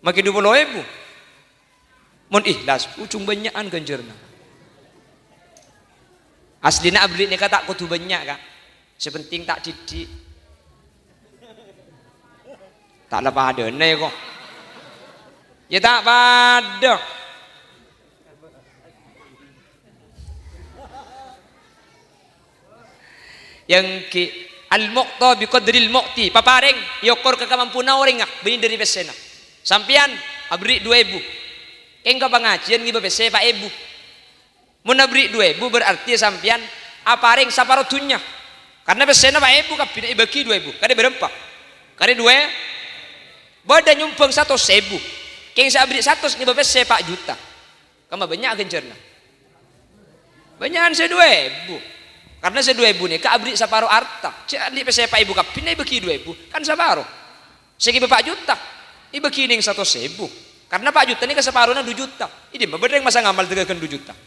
Maghi du polo èbu. Mon ikhlas, ojhung bânnya'an ghânjhârânna. Aslina aberri' nèka ta' kodhu bânnya', Ka'. Sè penting ta' diddhi'. Ta' la padâna, ko'. Ya ta' padâ. Èngghi, al-mu'ta bi qadril mu'ti, paparèng èokor ka kamampowanna orèngnga, bânnè dâri pèssèna. Sampèyan aberri' du èbu. Kèng ka pangajiyân ngibâ pèssè pa' èbu. Mon aberri' du èbu, berarti sampèyan aparèng saparo dhunnya. Karna pèssèna pa' èbu kabbhina èbâghi du èbu. Karè bârâmpa? Karè du è-, bâdâ nyombhâng satos èbu. Kèng sè aberri' satos ngibâ pèssè pa' juta. Kamma bânnya' ghânjhârânna? Bânnya'an sè du èbu. Karna sè du èbu nèka aberri' saparo arta. Jhâ' andi' pèssè pa' èbu kabbhina èbâghi du èbu. Kan saparo. Sè ngibâ pa' juta, èbâghi nèng satos èbu. Karna pa' juta nèka saparona du juta. È dimma bâdâ rèng masa ngamal dâgâgân du juta?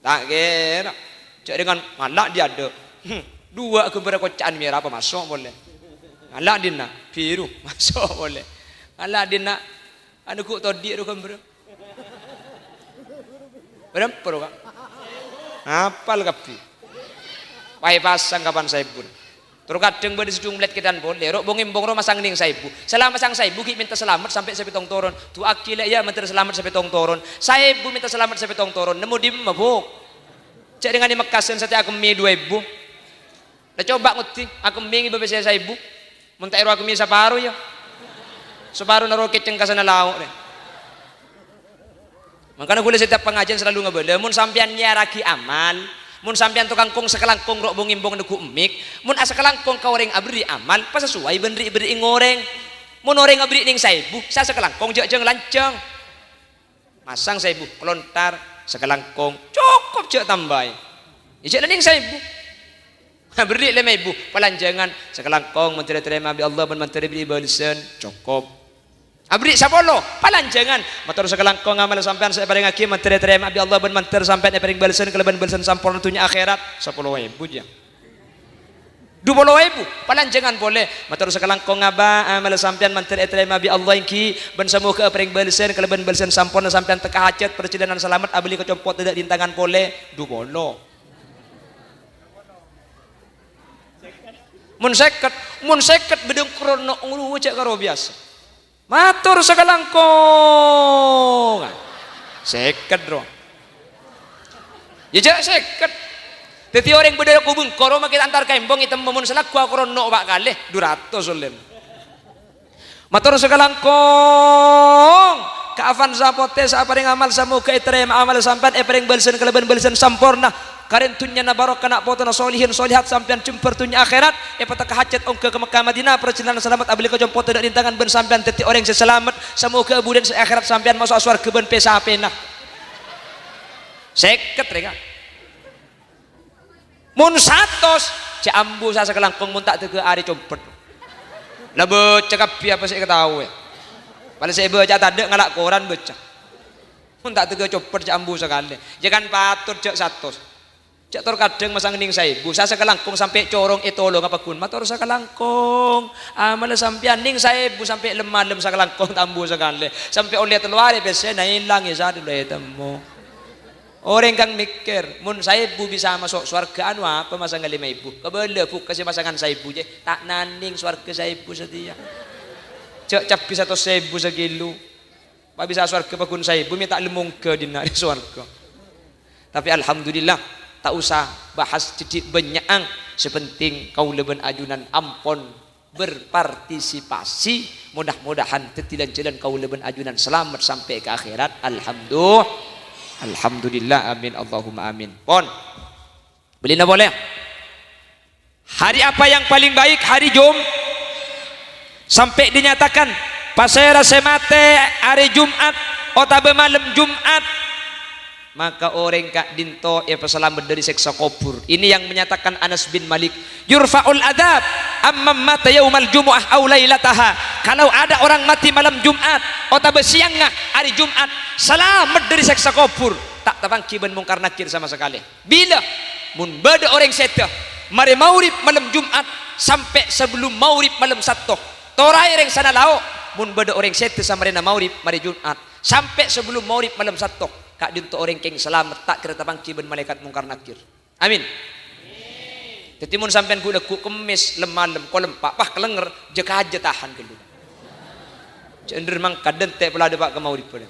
Ta' kèra. Jhâ' rèng ngala' dhi' adâ'. Hmm, duwâ' ghâmbhârrâ koca'an mèra apa maso' polè. Ngala' dhinna', biru, maso' polè. Ngala' dhinna', anu ghu' todhi' ro ghâmbhârrâ. Bârâmpa ro, Ka'? Apal kabbhi. Pas èpasang kapan saèbu. Terro kadhâng bâdâ sè conglet kètan polè, ro' bong-embong ro' masang nèng saèbu. Sè la masang saèbu ghi' mènta salamet sampè' sapèttong toron. Du'aaghi la iyâ mandhâr salamet sapèttong toron. Saèbu mènta salamet sapèttong toron. Nemmo dimma, Bu'? Jhâ' rèng nganè mekkasân satèya akemmè duwâ èbu. La coba' ngoddi, akemmè ngibâ pèssè saèbu. Mon ta' èro akemmè saparo, yâ. Saparona ro kècèng ka sana lao', rè. Mangkana ghulâ setiap pangajiân salalu ngabâlâ, mon sampèyan nyèyarraghi amal, mon sampèyan tokang kong-sakalangkong ro' bong-embong neggu' emmik, mon asakalangkong ka orèng aberri' amal, pasasowai bân ri'-berri'na orèng. Mon orèng aberri' nèng saèbu, sè asakalangkong jhâ' jâng-lanjhâng. Masang saèbu, kalonthar, sakalangkong, cokop jhâ' tambâi. Jhâ' la nèng saèbu. Aberri' lèma èbu, palanjhângan, sakalangkong mandhâr ètarèma bi' Allah bân mandhâr èberri' bâlessân, cokop. Aberri' sapolo, palanjhângan. Mator sakalangkong amal sampèyan sè èparèngaghi mandhâr ètarèma bi' Allah bân mandhâr sampèyan èparèng bâlessân kalabân bâlessân samporna dhunnya akhèrat. Sapolo èbu, jhâ. Du polo èbu, palanjhângan polè. Mator sakalangkong, Aba, amal sampèyan mandhâr ètarèma bi' Allah ènggi, bân samoghâ èparèng bâlessân kalabân bâlessân samporna sampèyan tekka hajhât, parjhâlânan salamet, abâli ka compo' tadâ' rintangan polè. Du polo. Mon sèket, mon sèket bâdâ krono' ngono jhâ' karo biyasa. Mator sakalangkong. Sèket, ro. Yâ, jhâ' sèket. Dhâddhi orèng bâdâ ko-bengko ro makè ta' entar ka embong ètemmo mon salagghu akrono' pa' kalè, du ratos ollèna. Mator sakalangkong. Ka Avanza Potè sè aparèng amal, samoghâ ètarèma amal sampèyan, èparèng bâlessân kalabân bâlessân samporna. Karèn dhunnyana barokah, na' potona solihin solihat, sampèyan jembhâr dhunnya akhèrat, èpatekka hajhât ongghâ ka Mekkah Madinah, parjhâlânan salamet, abâli ka compo' tadâ' rintangan, bân sampèyan dhâddhi orèng sè salamet. Samoghâ budina sè akhèrat sampèyan maso' sowarghâ bân pè-sapèna. Sèket, rè, Ka'. Mon satos, jhâ' ambu sa sakalangkong mon ta' dhâgghâ arè compet. La bâca kabbhi apa sè èkataowè. Palèng sè èbâca tadâ' ngala' koran bâca. Mon ta' dhâgghâ compet jhâ' ambu sakalè. Yâ kan patot jhâ' satos. Jhâ' tor kadhâng masang nèng saèbu, sa sakalangkong sampè' corong ètolonga paggun. Mator sakalangkong. Amalla sampèyan nèng saèbu sampè' lem-malem sakalangkong ta' ambu sakalè. Sampè' ollè tello arè pèssèna èlang, è sa tello ètemmo. Orèng kan mèkkèr, "Mon saèbu bisa maso' sowarghâ, anu apa masanga lèma èbu? Kabâlâ buka sè masangan saèbu jiyâ, ta' nanèng sowarghâ saèbu satèya. Jhâ' cabbhi satos èbu sakilo. Pa' bisa sowarghâ paggun saèbu, mè' ta' lem-ongghâ dinna' è sowarghâ." Tapè alhamdulillah, ta' osa bahas cè' dhâddhi bânnya'an. Sè penting kaulâ bân ajunan ampon berpartisipasi, mudah-mudahan dhâddhi lan-jhâlân kaulâ bân ajunan salamet sampè' ka akhèrat. Alhamdu-, alhamdulillah, amin, Allahumma amin. Pon. Bâlina polè. Hari apa yang paling baik? Hari Jum-, sampè' dinyatakan, pasèra sè matè arè Jum'at otabâ malem Jum'at, maka orèng ka'dinto èpasalamet dâri sèksa kobhur. Ini yang menyatakan Anas bin Malik, "Yurfa'ul adzab amman mata yaumal jumu'ah au lailataha." Kalau ada orang mati malam Jumat otabâ sèyangnga arè Jumat, salamet dâri sèksa kobhur, ta' tapangghi bân Mungkar Nakir sama sakalè. Bilâ? Mon bâdâ orèng sèdhâ marè maghrib malem Jumat sampè' sabellum maghrib malem Satto. Toraè rèng sana lao', mon bâdâ orèng sèdhâ samarèna maghrib marè Jumat sampè' sabellum maghrib malem Satto, ka'dinto orèng kèng salamet, ta' kèra tapangghi bân malaèkat Mungkar Nakir. Amin. Dhâddhi, mon sampèyan ghu'-lagghu' Kemmès lem-malem, ko-lempa', pas kalèngèr, jâ-kajâ tahan ghâllu. Jhâ' endher mangkat dântè' pola dâpa' ka maghrib bâdâ.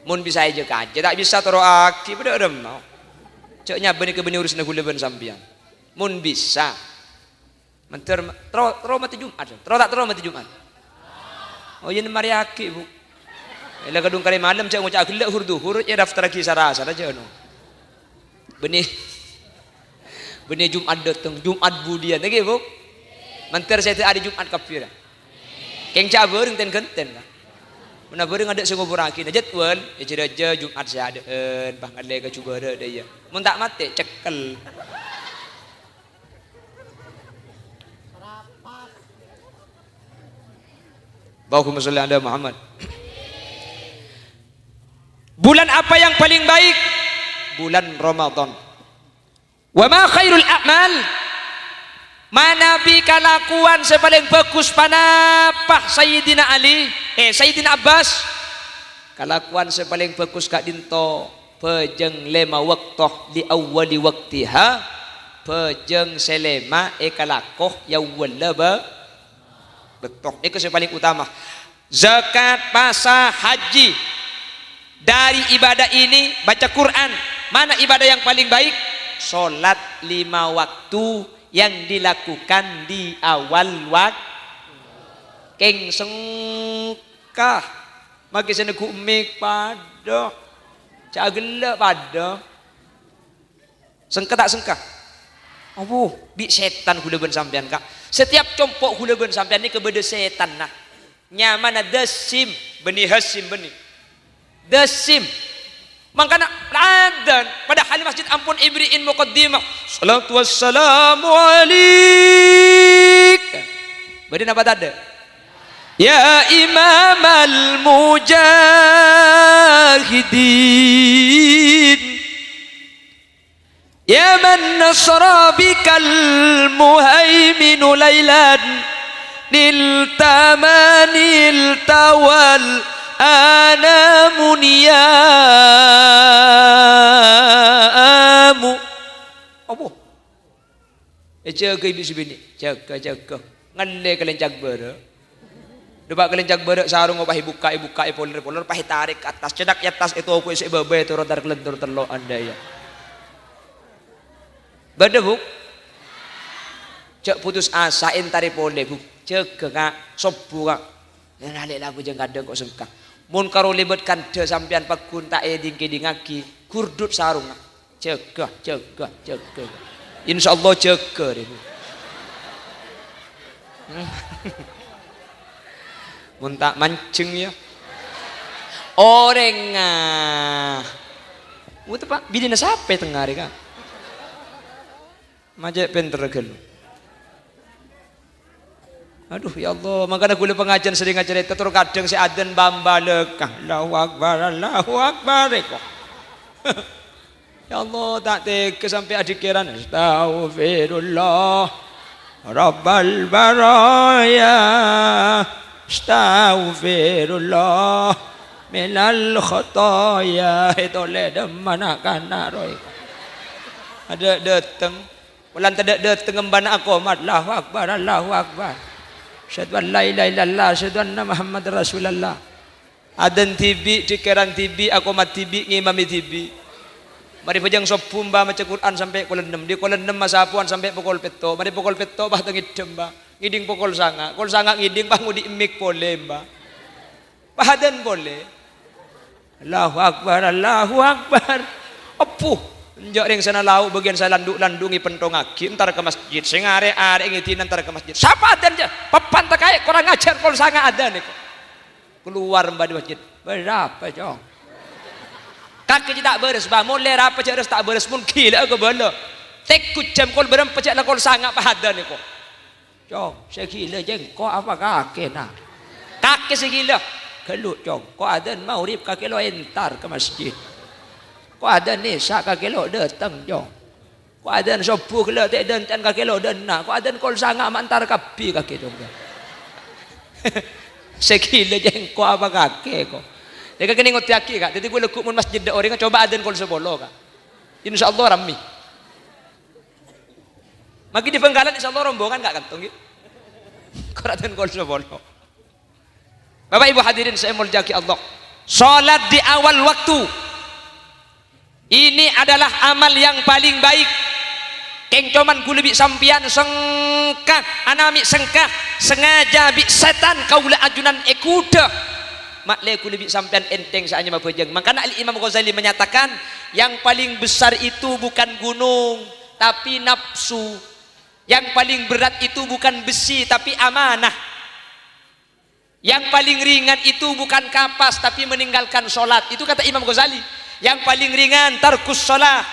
Mon bisa èjâ-kajâ, ta' bisa toro'aghi, padâ remma. Jhâ' nyabâ nèka bânnè urusanna ghulâ bân sampèyan. Mon bisa, mandhâr ma-, terro, terro matè Jumat, terro ta' terro matè Jumat? Oh, iyâ, marèyaghi, Bu. Èla kadhung karè malem, jhâ' ngoca'a ghellâ' hur-dhuhur, èdaftarraghi sa-rasana, jhâ' no. Bânnè, bânnè Jumat dâteng, Jumat budiyân, èngghi, Bu? Mandhâr sèdhâ arè Jumat kabbhi, ra. Kèng jhâ' abhâreng ten-ghânten, ra. Mon abhâreng adâ' sè ngoburraghi, na jadwal, èjâ-rajâ Jumat sè adâ'ân, pas ngallè ka jubârâ, dâ' iyâ. Mon ta' matè, cekkel. Allahumma sholli ala Muhammad. Bulan apa yang paling baik? bulân Ramadan. Wa ma khairul a'mal, manabi kalakowan sè palèng bhâghus ponapa Sayyidina Ali, eh, Sayyidina Abbas? Kalakowan sè palèng bhâghus ka'dinto bhâjâng lèma bâkto li awwali waqtiha, bhâjâng sè lèma èkalako è awwalla bâ-, bâkto. Nèko sè palèng utama. Zakat, pasa, haji. Dari ibadah ini, baca Quran. Mana ibadah yang paling baik? Sholat lima waktu yang dilakukan di awal waktu. Kèng sengka. Maghi sè neggu' mik padâ. Ca' ghellâ' padâ. Sengka ta' sengka? Abu, bi' sètan ghulâ bân sampèyan, Ka'. Setiap compo' ghulâ bân sampèyan nèka bâdâ sètanna. Nyamana Dasim, bânnè Hasim, bânnè. Dasim. Mangkana adzan, padahal masjid ampon èbèrri'in muqaddimah. Salatu wassalamu alaik. Bâdâ napa tadâ'? Ya imamal mujahidin. Ya man nasara bikal muhaiminu lailan, nilta ma nilta wal anamu niyamu. Apa? Èjâgâ bi' sè binè'. Jâgâ, jâgâ. Ngallè kalèncak bârâ'. Dâpa' kalèncak bârâ' sarong pas èbukka', èbukka', èpoler, èpoler, pas ètarèk ka attas. Cètak è attas, ètopo'è sè bâbâ, ètoro' tar-, kalentor tello', andâ' iyâ. Bâdâ, Bu'? Jhâ' putus asa, èntarè polè, Bu'. Jâgâ, Ka'. Sobbhu, Ka'. Yâ, nalè' lagu jâng kadhâng ko' sengka. Mon karo lèbât kandhâ sampèyan pagghun ta' èdhing-kèdhingngaghi, ghurdhut sarongnga. Jâgâ, jâgâ, jâgâ. Insyaallah jâgâ, rè. Mon ta' manjeng, yâ. Orèngnga. Wah, teppa' binèna sapè tengnga rè, Ka'? Ma' cè' pènterra ghâllu. Adhu, ya Allah, mangkana ghulâ pangajiân serrèng acarèta, terro kadhâng sè adzan bâ-, bâlâkka. Allahu Akbar, Allahu Akbar, èko. Ya Allah, ta' tegghâ sampè' adhikèran. Astaghfirullah, Rabbal baraya. Astaghfirullah, minal khataya. Ètolè dâmma na'-kana' rowa. Adâ' dâteng. Polana tadâ' dâteng embâna akomat. Allahu Akbar, Allahu Akbar. Asyhadu an la ilaha illallah, asyhadu anna Muhammadar Rasulullah. Adzan dhibi', dhikèran dhibi', akomat dhibi', ngimami dhibi'. Marè bhâjâng sobbhu, mbâ, maca Qur'an sampè' kol ennem. Dhi kol ennem masapowan sampè' pokol pètto'. Marè pokol pètto', bâ, ta' ngèddhâ, mbâ. Ngèdhing pokol sanga'. Kol sanga' ngèdhing, bâ, ngodhi' mik polè, mbâ. Pas adzan polè. Allahu Akbar, Allahu Akbar. Epphu. Enjâ' rèng sana lao' bâgiyân sè landu'-landu' ngèpènthongngaghi, entar ka masjid. Sè arè'-arè' ngèdhina entar ka masjid. Sapa adzan, jâ? Pèpanta kaè, korang ajhâr, kol sanga' adzan èko. Kalowar, mbâ, dâri masjid. Bârâmpa, Cong? Kakè jiyâ ta' bârâs, mbâ. Molè rapa jâ' râs ta' bârâs, mon ghilâ'â kabâlâ. Tèngghu jam kol bârâmpa jâ' la kol sanga' pas adzan èko. Cong, sè ghilâ jâ' engko' apa kakèna? Kakè sè ghilâ. Ghâllu, Cong. Ko' adzan maghrib kakè lo' entar ka masjid. Ko' adzan isya kakè lo' dâteng, Cong. Ko' adzan sobbhu ghellâ' tè'-dântè'an kakè lo' dâ' enna'. Ko' adzan kol sanga' ma' entar kabbhi kakè, Cong. Sè ghilâ jâ' engko' apa kakè, ko'. Yâ, kakè ngodiyaghi, Ka'. Dhâddhi ghulâ ghu' mon masjid dâ' orèngnga, coba adzan kol sapolo, Ka'. Insyaallah rammè. Maghi dâri Bhângkalan, insyaallah rombongan, Ka', kantong, ghi. Ko' ra adzan kol sapolo. Bapak Ibu hadirin sè èmoljâ'aghi Allah, salat di awal waktu ini adalah amal yang paling baik. Kèng coma ghulâ bi' sampèyan sengka, anami sengka, sengaja bi' sètan kaulâ ajunan èghudhâ. Ma'lè ghulâ bi' sampèyan ènthèng sè anyama bhâjâng. Mangkana Al-Imam Ghazali menyatakan, yang paling besar itu bukan gunung, tapi nafsu. Yang paling berat itu bukan besi, tapi amanah. Yang paling ringan itu bukan kapas, tapi meninggalkan sholat. Itu kata Imam Ghazali. Yang paling ringan tarkus sholat.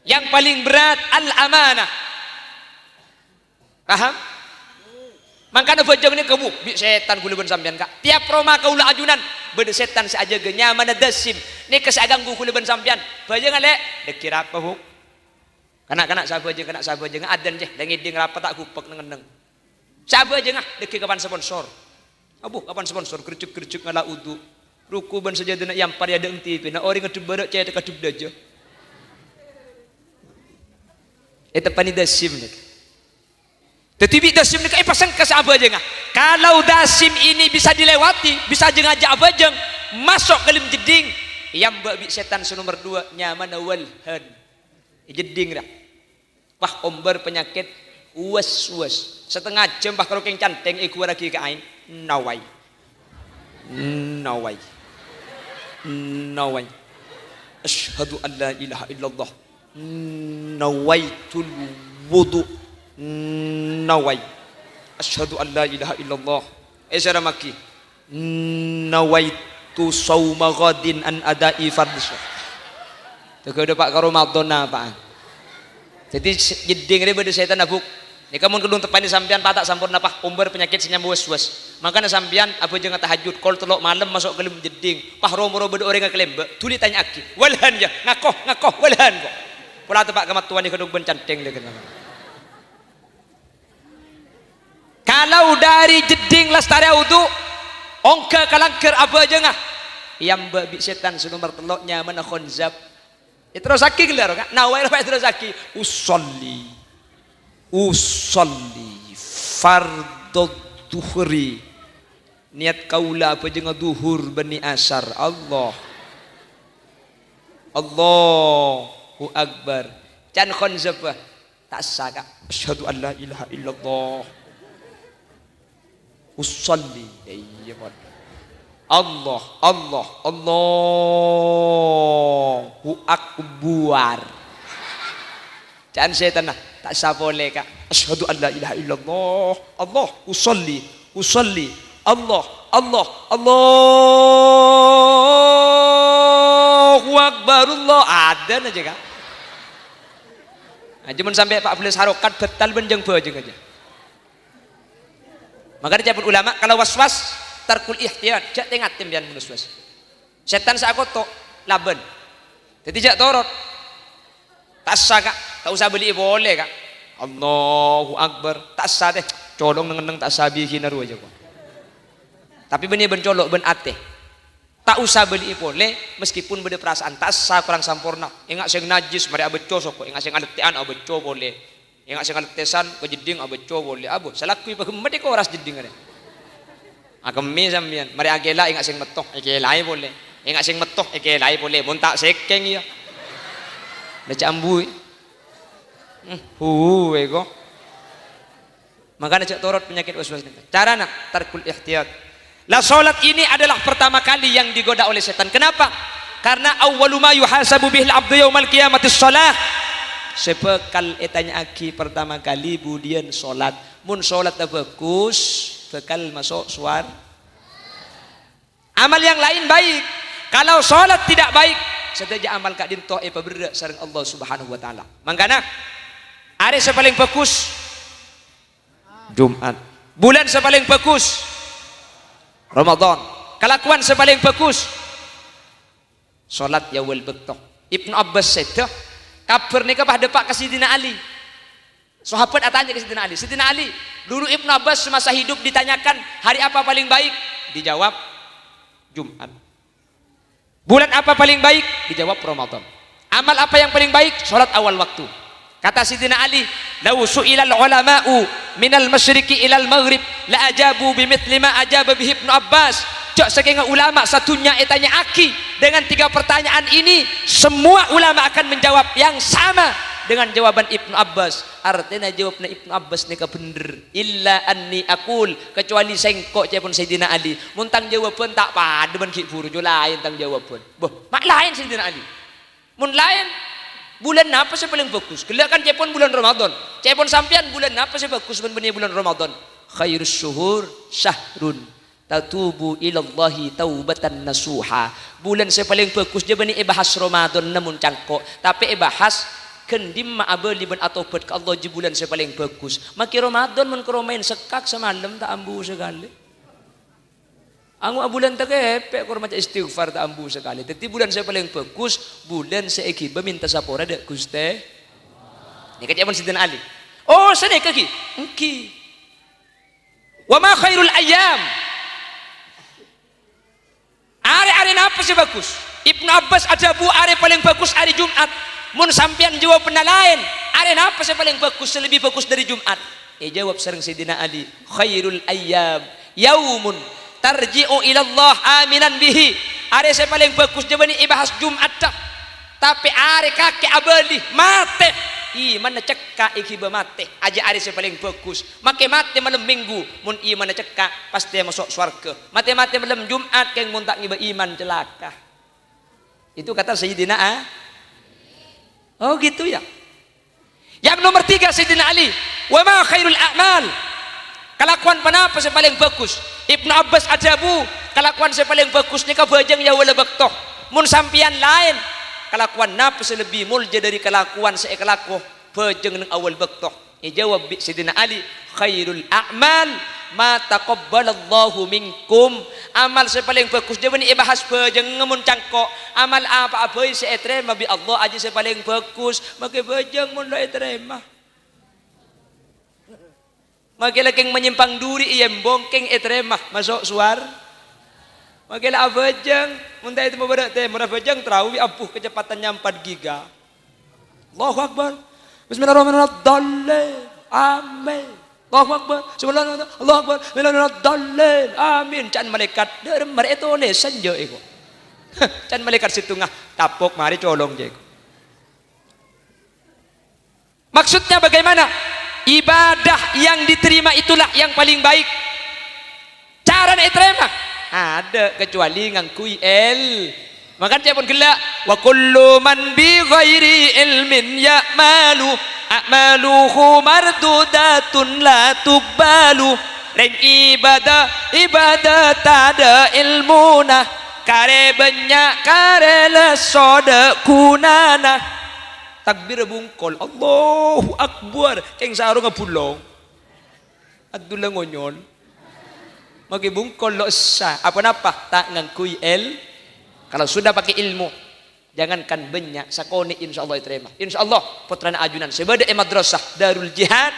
Yang paling berat al-amanah. Paham? Mangkana bhâjâng nèka, Bu, bi' sètan ghulâ bân sampèyan, Ka'. Tiap roma kaulâ ajunan, Bâdâ sètan sè ajâgâ, nyamana Dasim. Nèka sè aganggu kaulâ bân sampèyan. Bhâjângnga, Lè'. Dhâggi' rapa, Bu'? Kana'-kana' sè abhâjâng, kana' sè abhâjâng. Adân, jâ. Lè' ngèdhing rapa ta' ghupek neng-enneng. Sè abhâjângnga, dhâggi' kapan sponsor. Abu, kapan sponsor? Gerjek-gerjek ngala' udu. Ruku' bân sajâdâna èampar è adâ'na T V. Na orèng ngadhep bârâ', cèthèk ngadhep dâjâ. Èteppa'è Dasim nèka. Dhâddhi bi' Dasim nèka èpasengka sè abhâjângnga. Kalau Dasim ini bisa dilewati, bisa jâ-ngajâ abhâjâng, maso' ka dâlem jeddhing, èambâ' bi' sètan sè nomer duwâ', nyamana Walhan. È jeddhing, ra. Wah, ombâr panyakèt was-was. Satengnga jam, wah, karo kèng canthèng èghuwârraghi ka aèng. Nawai. Nawai. Nawai. Asyhadu an la ilaha illallah. Nawaitul wudu. Nawai. Asyhadu an la ilaha illallah. Èsèrramaghi. Nawaitu shauma ghadin an ada'i fardhu. Tèghâ dâpa' ka Ramadan napa'an. Dhâddhi, s-, jeddhing rè bâdâ sètan abuk. Nèka mon kadhung teppa'è sampèyan pata' samporna, pas ombâr panyakèt sè nyamana was-was. Mangkana sampèyan abhâjângnga tahajjud, kol tello' malem maso' ka dâlem jeddhing. Pas ro-moro bâdâ orèng èkalèmbâ, dhuli tanya'aghi, "Walhan, yâ? Ngakoh, ngakoh, Walhan, kok?" Pola teppa' ka mattowana kadhung bân canthèng, lè', kènè. Kalau dâri jeddhing lastarè wudu, ongghâ ka langghâr abhâjângnga, èambâ' bi' sètan sè nomer tello', nyamana Khonzab. Èterrossaghi ghellâ' rowa, Ka'? Nawai rowa èterrossaghi. Usolli. Usolli fardhu dhuhri. Niyat kaulâ abhâjângnga dhuhur bânnè asar. Allah. Allahu Akbar. Can Khonzab, bâ. Ta' essa, Ka'. Asyhadu an la ilaha illallah. Usolli. Iyâ, mon. Allah, Allah, Allahu Akbar. Can sètanna, ta' essa polè, Ka'. Asyhadu an la ilaha illallah. Allah, usolli, usolli. Allah, Allah, Allahu Akbar, Allah. Adzan jâ, Ka'. Nah, jâ' mon sampè' empat belas harokat, bâtal bân jâng bhâjâng jâ. Mangkana ca'èpon ulama, kalau was-was, tarkul ihtiyat, jâ' tè-ngatè sampèyan mon was-was. Sètan sè akoto', labân. Dhâddhi jâ' torot. Ta' essa, Ka', ta' osa bâli'i polè, Ka'. Allahu Akbar. Ta' essa, tè. Colong neng-enneng ta' essa bikina rowa jâ, kok. Tapè bânnè bân colo', bân atè. Ta' osa bâli'i polè, meskipun bâdâ parasaan ta' essa, korang samporna. Enga' sèng najjhis, marè abâcco soko, enga' sèng alettè'an, abâcco polè. Enga' sèng alettèsan, ka jeddhing abâcco polè. Abo, salaku èpaghemmet è koras jeddhing arè. Akemmè sampèyan, marè akèla enga' sèng metto, èkèlaè polè. Enga' sèng metto, èkèlaè polè. Mon ta' sèkèng iyâ. Lè' ca'ambu. Hmm, huwe ko. Mangkana jâ' torot panyakèt was-was nèka. Carana, tarkul ihtiyat. Lah, salat ini adalah pertama kali yang digoda oleh setan. Kenapa? Karena awwalu ma yuhasabu bihil abdu yaumal qiyamati shalah. Sè bhâkal ètanya'aghi pertama kali budiyân salat. Mon salatta bhâghus, bhâkal maso' sowar-, amal yang lain baik. Kalau salat tidak baik, sadhâjâ amal ka'dinto èpaberrâ' sareng Allah Subhanahu wa Ta'ala. Mangkana, arè sè palèng bhâghus, Jumat. Bulân sè palèng bhâghus, Ramadan. Kalakowan sè palèng bhâghus, salat è awwal bâkto. Ibnu Abbas sèdhâ, kabhâr nèka pas dâpa' ka Sidina Ali. Sahabat atanya ka Sidina Ali, "Sidina Ali, dulu Ibnu Abbas semasa hidup ditanyakan, 'Hari apa paling baik?' Dijawab, 'Jumat.' Bulan apa paling baik?' Dijawab, 'Ramadan.' Amal apa yang paling baik?' Salat awal waktu. Kata Sidina Ali, 'Lau su'ilal ulama'u minal masyriqi ilal maghrib la ajabu bimithli ma ajaba bihi Ibnu Abbas.'" Jâ' sakènga ulama sadhunnya ètanya'aghi dengan tiga pertanyaan ini, semua ulama akan menjawab yang sama dengan jawaban Ibnu Abbas. Artèna jâwâbbhâ Ibnu Abbas nèka bhendher. "Illa anni aqul," kecuali sèngko', ca'èpon Sayyidina Ali. Mon tang jâwâbbhân ta' padâ bân ghi' bhuru, jâ' laèn tang jâwâbbhân. Bâh, ma' laèn Sayyidina Ali. Mon laèn, bulân napa sè palèng bhâghus? Ghellâ' kan ca'èpon bulân Ramadan. Ca'èpon sampèyan, bulân napa sè bhâghus bân bânnè bulân Ramadan? "Khairus syuhur syahrun tatubu ilallahi taubatan nasuha." Bulân sè palèng bhâghus jâ' bânnè èbahas Ramadan, namong cangko', tapè èbahas ghân dimma abâli bân atobhât ka Allah, jâ' bulân sè palèng bhâghus. Makè Ramadan mon karo maèn sekkak samalem ta' ambu sakalè. Ango' abulân takèpè', kor maca istighfar ta' ambu sakalè. Dhâddhi bulân sè palèng bhâghus, bulân sè èghibâ mènta sapora dâ' Ghustè. Nèka ca'èpon Sayyidina Ali. Oh, sanèka ghi? Èngghi. "Wa ma khairul ayyam?" Arè-arè napa sè bhâghus? Ibnu Abbas adhâbu, "Arè palèng bhâghus arè Jum'at." Mon sampèyan jâwâbhâ laèn, "Arè napa sè palèng bhâghus, sè lebbi bhâghus dâri Jum'at?" Èjâwâb sareng Sayyidina Ali, "Khairul ayyam yaumun tarji'u ilallah aminan bihi." Arè sè palèng bhâghus jâ bânnè èbahas Jum'atta. Tapè arè kakè abâli, matè, imanna cekka' èghibâ matè. Ajâ arè sè palèng bhâghus. Makè matè malem Minggu, mon imanna cekka', pastè maso' sowarghâ. Matè-matè malem Jum'at, kèng mon ta' ngèbâ iman, calaka. Itu kata Sayyidina A-, oh, gitu ya. Yang nomor tiga, Sayyidina Ali, "Wa ma khairul a'mal?" Kalakowan ponapa sè palèng bhâghus? Ibnu Abbas adhâbu, "Kalakowan sè palèng bhâghus nèka bhâjâng è awwalla bâkto." Mon sampèyan laèn, kalakowan napa sè lebbi molja dâri kalakowan sè èkalako bhâjâng neng awwal bâkto? Èjâwâb bi' Sayyidina Ali, "Khairul a'mal ma taqabbalallahu minkum." Amal sè palèng bhâghus jâ bânnè èbahas bhâjâng mon cangko'. Amal apa'a bhâi sè ètarèma bi' Allah ajâ sè palèng bhâghus. Makè bhâjâng mon la ètarèma. Makè la kèng manyèmpang duri èyembhâng kèng ètarèma, maso' sowar-, makè la abhâjâng, mon ta' ètemmo bârâ' tèmor abhâjâng, terawi abu kecepatannya empat giga. Allahu Akbar. Bismillahirrahmanirrahim. Amin. Allahu Akbar. Subhanallah. Allahu Akbar. Bismillahirrahmanirrahim. Amin. Can malaèkat. Dâ' remma rè ètolèsan jâ' èko. Can malaèkat sèttonga. Tapok marè colong jâ' èko. Maksudnya bagaimana? Ibadah yang diterima itulah yang paling baik. Carana ètarèma? Adâ', kecuali ngangghuy èl-, mangkana ca'èpon ghellâ', "Wa kullu man bi ghairi ilmin ya'malu, a'maluhu mardudatun la tuqbalu." Rèng ibâdâ, ibâdâ tadâ' èlmona, karè bânnya', karè lesso tadâ' ghunana. Takbir bungkol, Allahu Akbar, kèng sarongnga bulong. Abdullah ngonyol. Makè bungkol lo' essa. Apa-napa? Ta' ngangghuy èl-, kalau sudah pakai ilmu, jangankan bânnya', sakonè' insyaallah ètarèma. Insyaallah, pottrana ajunan sè bâdâ è Madrasah Darul Jihad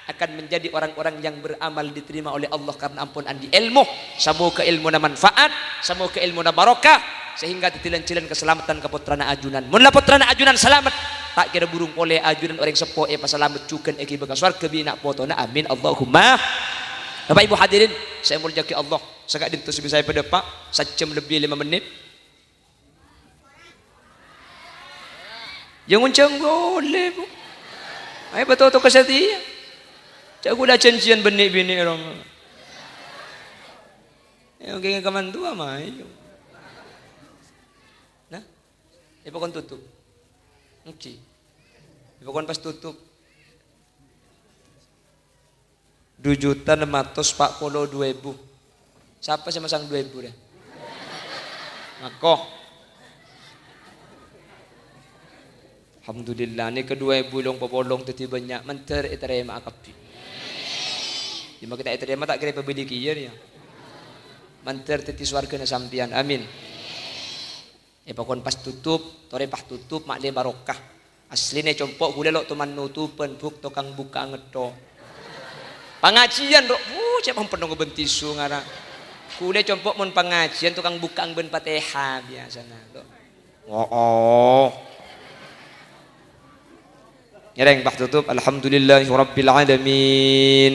akan menjadi orang-orang yang beramal diterima oleh Allah karena ampon andi' èlmo. Samoga èlmona manfaat, samoga èlmona barokah, sehingga dhâddhi lan-jhâlân kasalameddhân ka pottrana ajunan. Mon la pottrana ajunan salamet, ta' kèra burung polè ajunan orèng seppo èpasalamet jhughân èghibâ ka sowarghâ bi' na' potona. Amin, Allahumma. Bapak Ibu hadirin sè èmoljâ'aghi Allah, saka'dinto sè bisa èpadâpa', sajjhâm lebbi lèma mennit. Jhâ' ngoncang polè, Bu. Ayo, bâto-bâto ka satèya. Jhâ' ghulâ jhânjhiyân bânnè binè' roma. Ya, kèngèng kaman towa, mayu. Nah, èpakon tutup. Èngghi. Èpakon pas tutup. Du juta nem atos pa' polo du èbu. Sapa sè masang du èbu rè? Mako. Alhamdulillah, nèka du èbu long popolong dhâddhi bânnya', mandhâr ètarèma'a kabbhi. Dimma kita ètarèma ta' kèra èpabâli kèya, ya. Mandhâr dhâddhi sowarghâna sampèyan. Amin. Èpakon pas tutup, torè pas tutup, ma'lè barokah. Aslinè compo' ghulâ lo' toman notobhân, Bu', tokang bukka'an ngetto. Pangajiân, ro', bu, cè' pampenno bân tisu ngara. Ghulâ compo' mon pangajiân tokang bukka'an bân Fatihah biyasana, ro'. Oh, oh. Ngèrèng, Bah, tutup. Alhamdulillahirabbil alamin.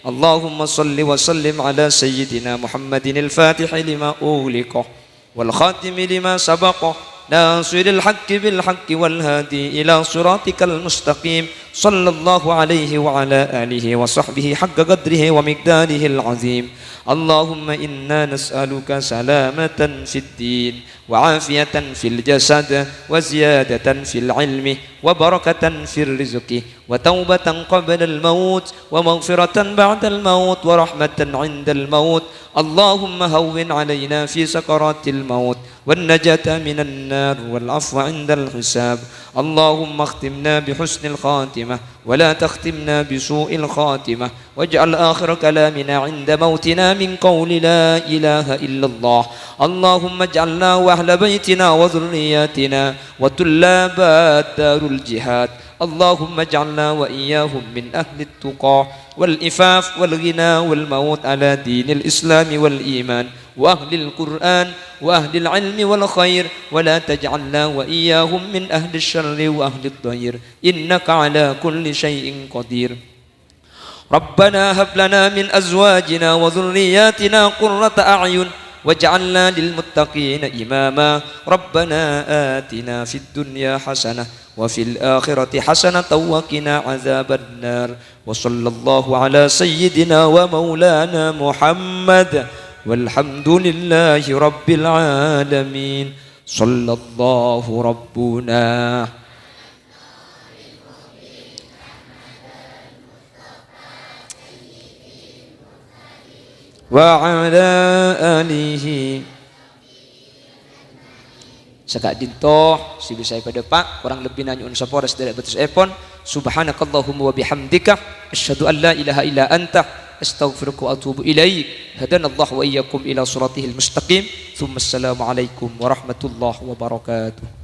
Allahumma shalli wa sallim ala sayyidina Muhammadinil fatihi lima ughliqa wal khatimi lima sabaqa nasiril haqqi bil haqqi wal hadi ila siratikal mustaqim. Sallallahu alaihi wa ala alihi wa sahbihi haqqa qadrihi wa miqdarihil azim. Allahumma inna nas'aluka salamatan fid din وعافية في الجسد وزيادة في العلم وبركة في الرزق وتوبة قبل الموت ومغفرة بعد الموت ورحمة عند الموت. اللهم هون علينا في سكرات الموت والنجاة من النار والعفو عند الحساب. اللهم اختمنا بحسن الخاتمة. ولا تختمنا بسوء الخاتمة، واجعل آخر كلامنا عند موتنا من قول لا إله إلا الله. اللهم اجعلنا وأهل بيتنا وذرياتنا وطلاب دار الجهاد، اللهم اجعلنا وإياهم من أهل التقى والعفاف والغنى والموت على دين الإسلام والإيمان وأهل القرآن وأهل العلم والخير، ولا تجعلنا وإياهم من أهل الشر وأهل الضير، إنك على كل شيء قدير. ربنا هب لنا من أزواجنا وذرياتنا قرة أعين واجعلنا للمتقين إماما. ربنا آتنا في الدنيا حسنة وفي الآخرة حسنة وقنا عذاب النار. وصلى الله على سيدنا ومولانا محمد والحمد لله رب العالمين. صلى الله ربنا وعلى آله. Saka'dinto sè bisa èpadhâpa', korang lebbina nyo'on sapora sadhâjâ bâtessèpon. Subhanakallahumma wa bihamdika, asyhadu an la ilaha illa anta, astaghfiruka wa atubu ilaik. Hadanallahu wa iyyakum ila siratihil mustaqim. Tsumma assalamualaikum warahmatullahi wabarakatuh.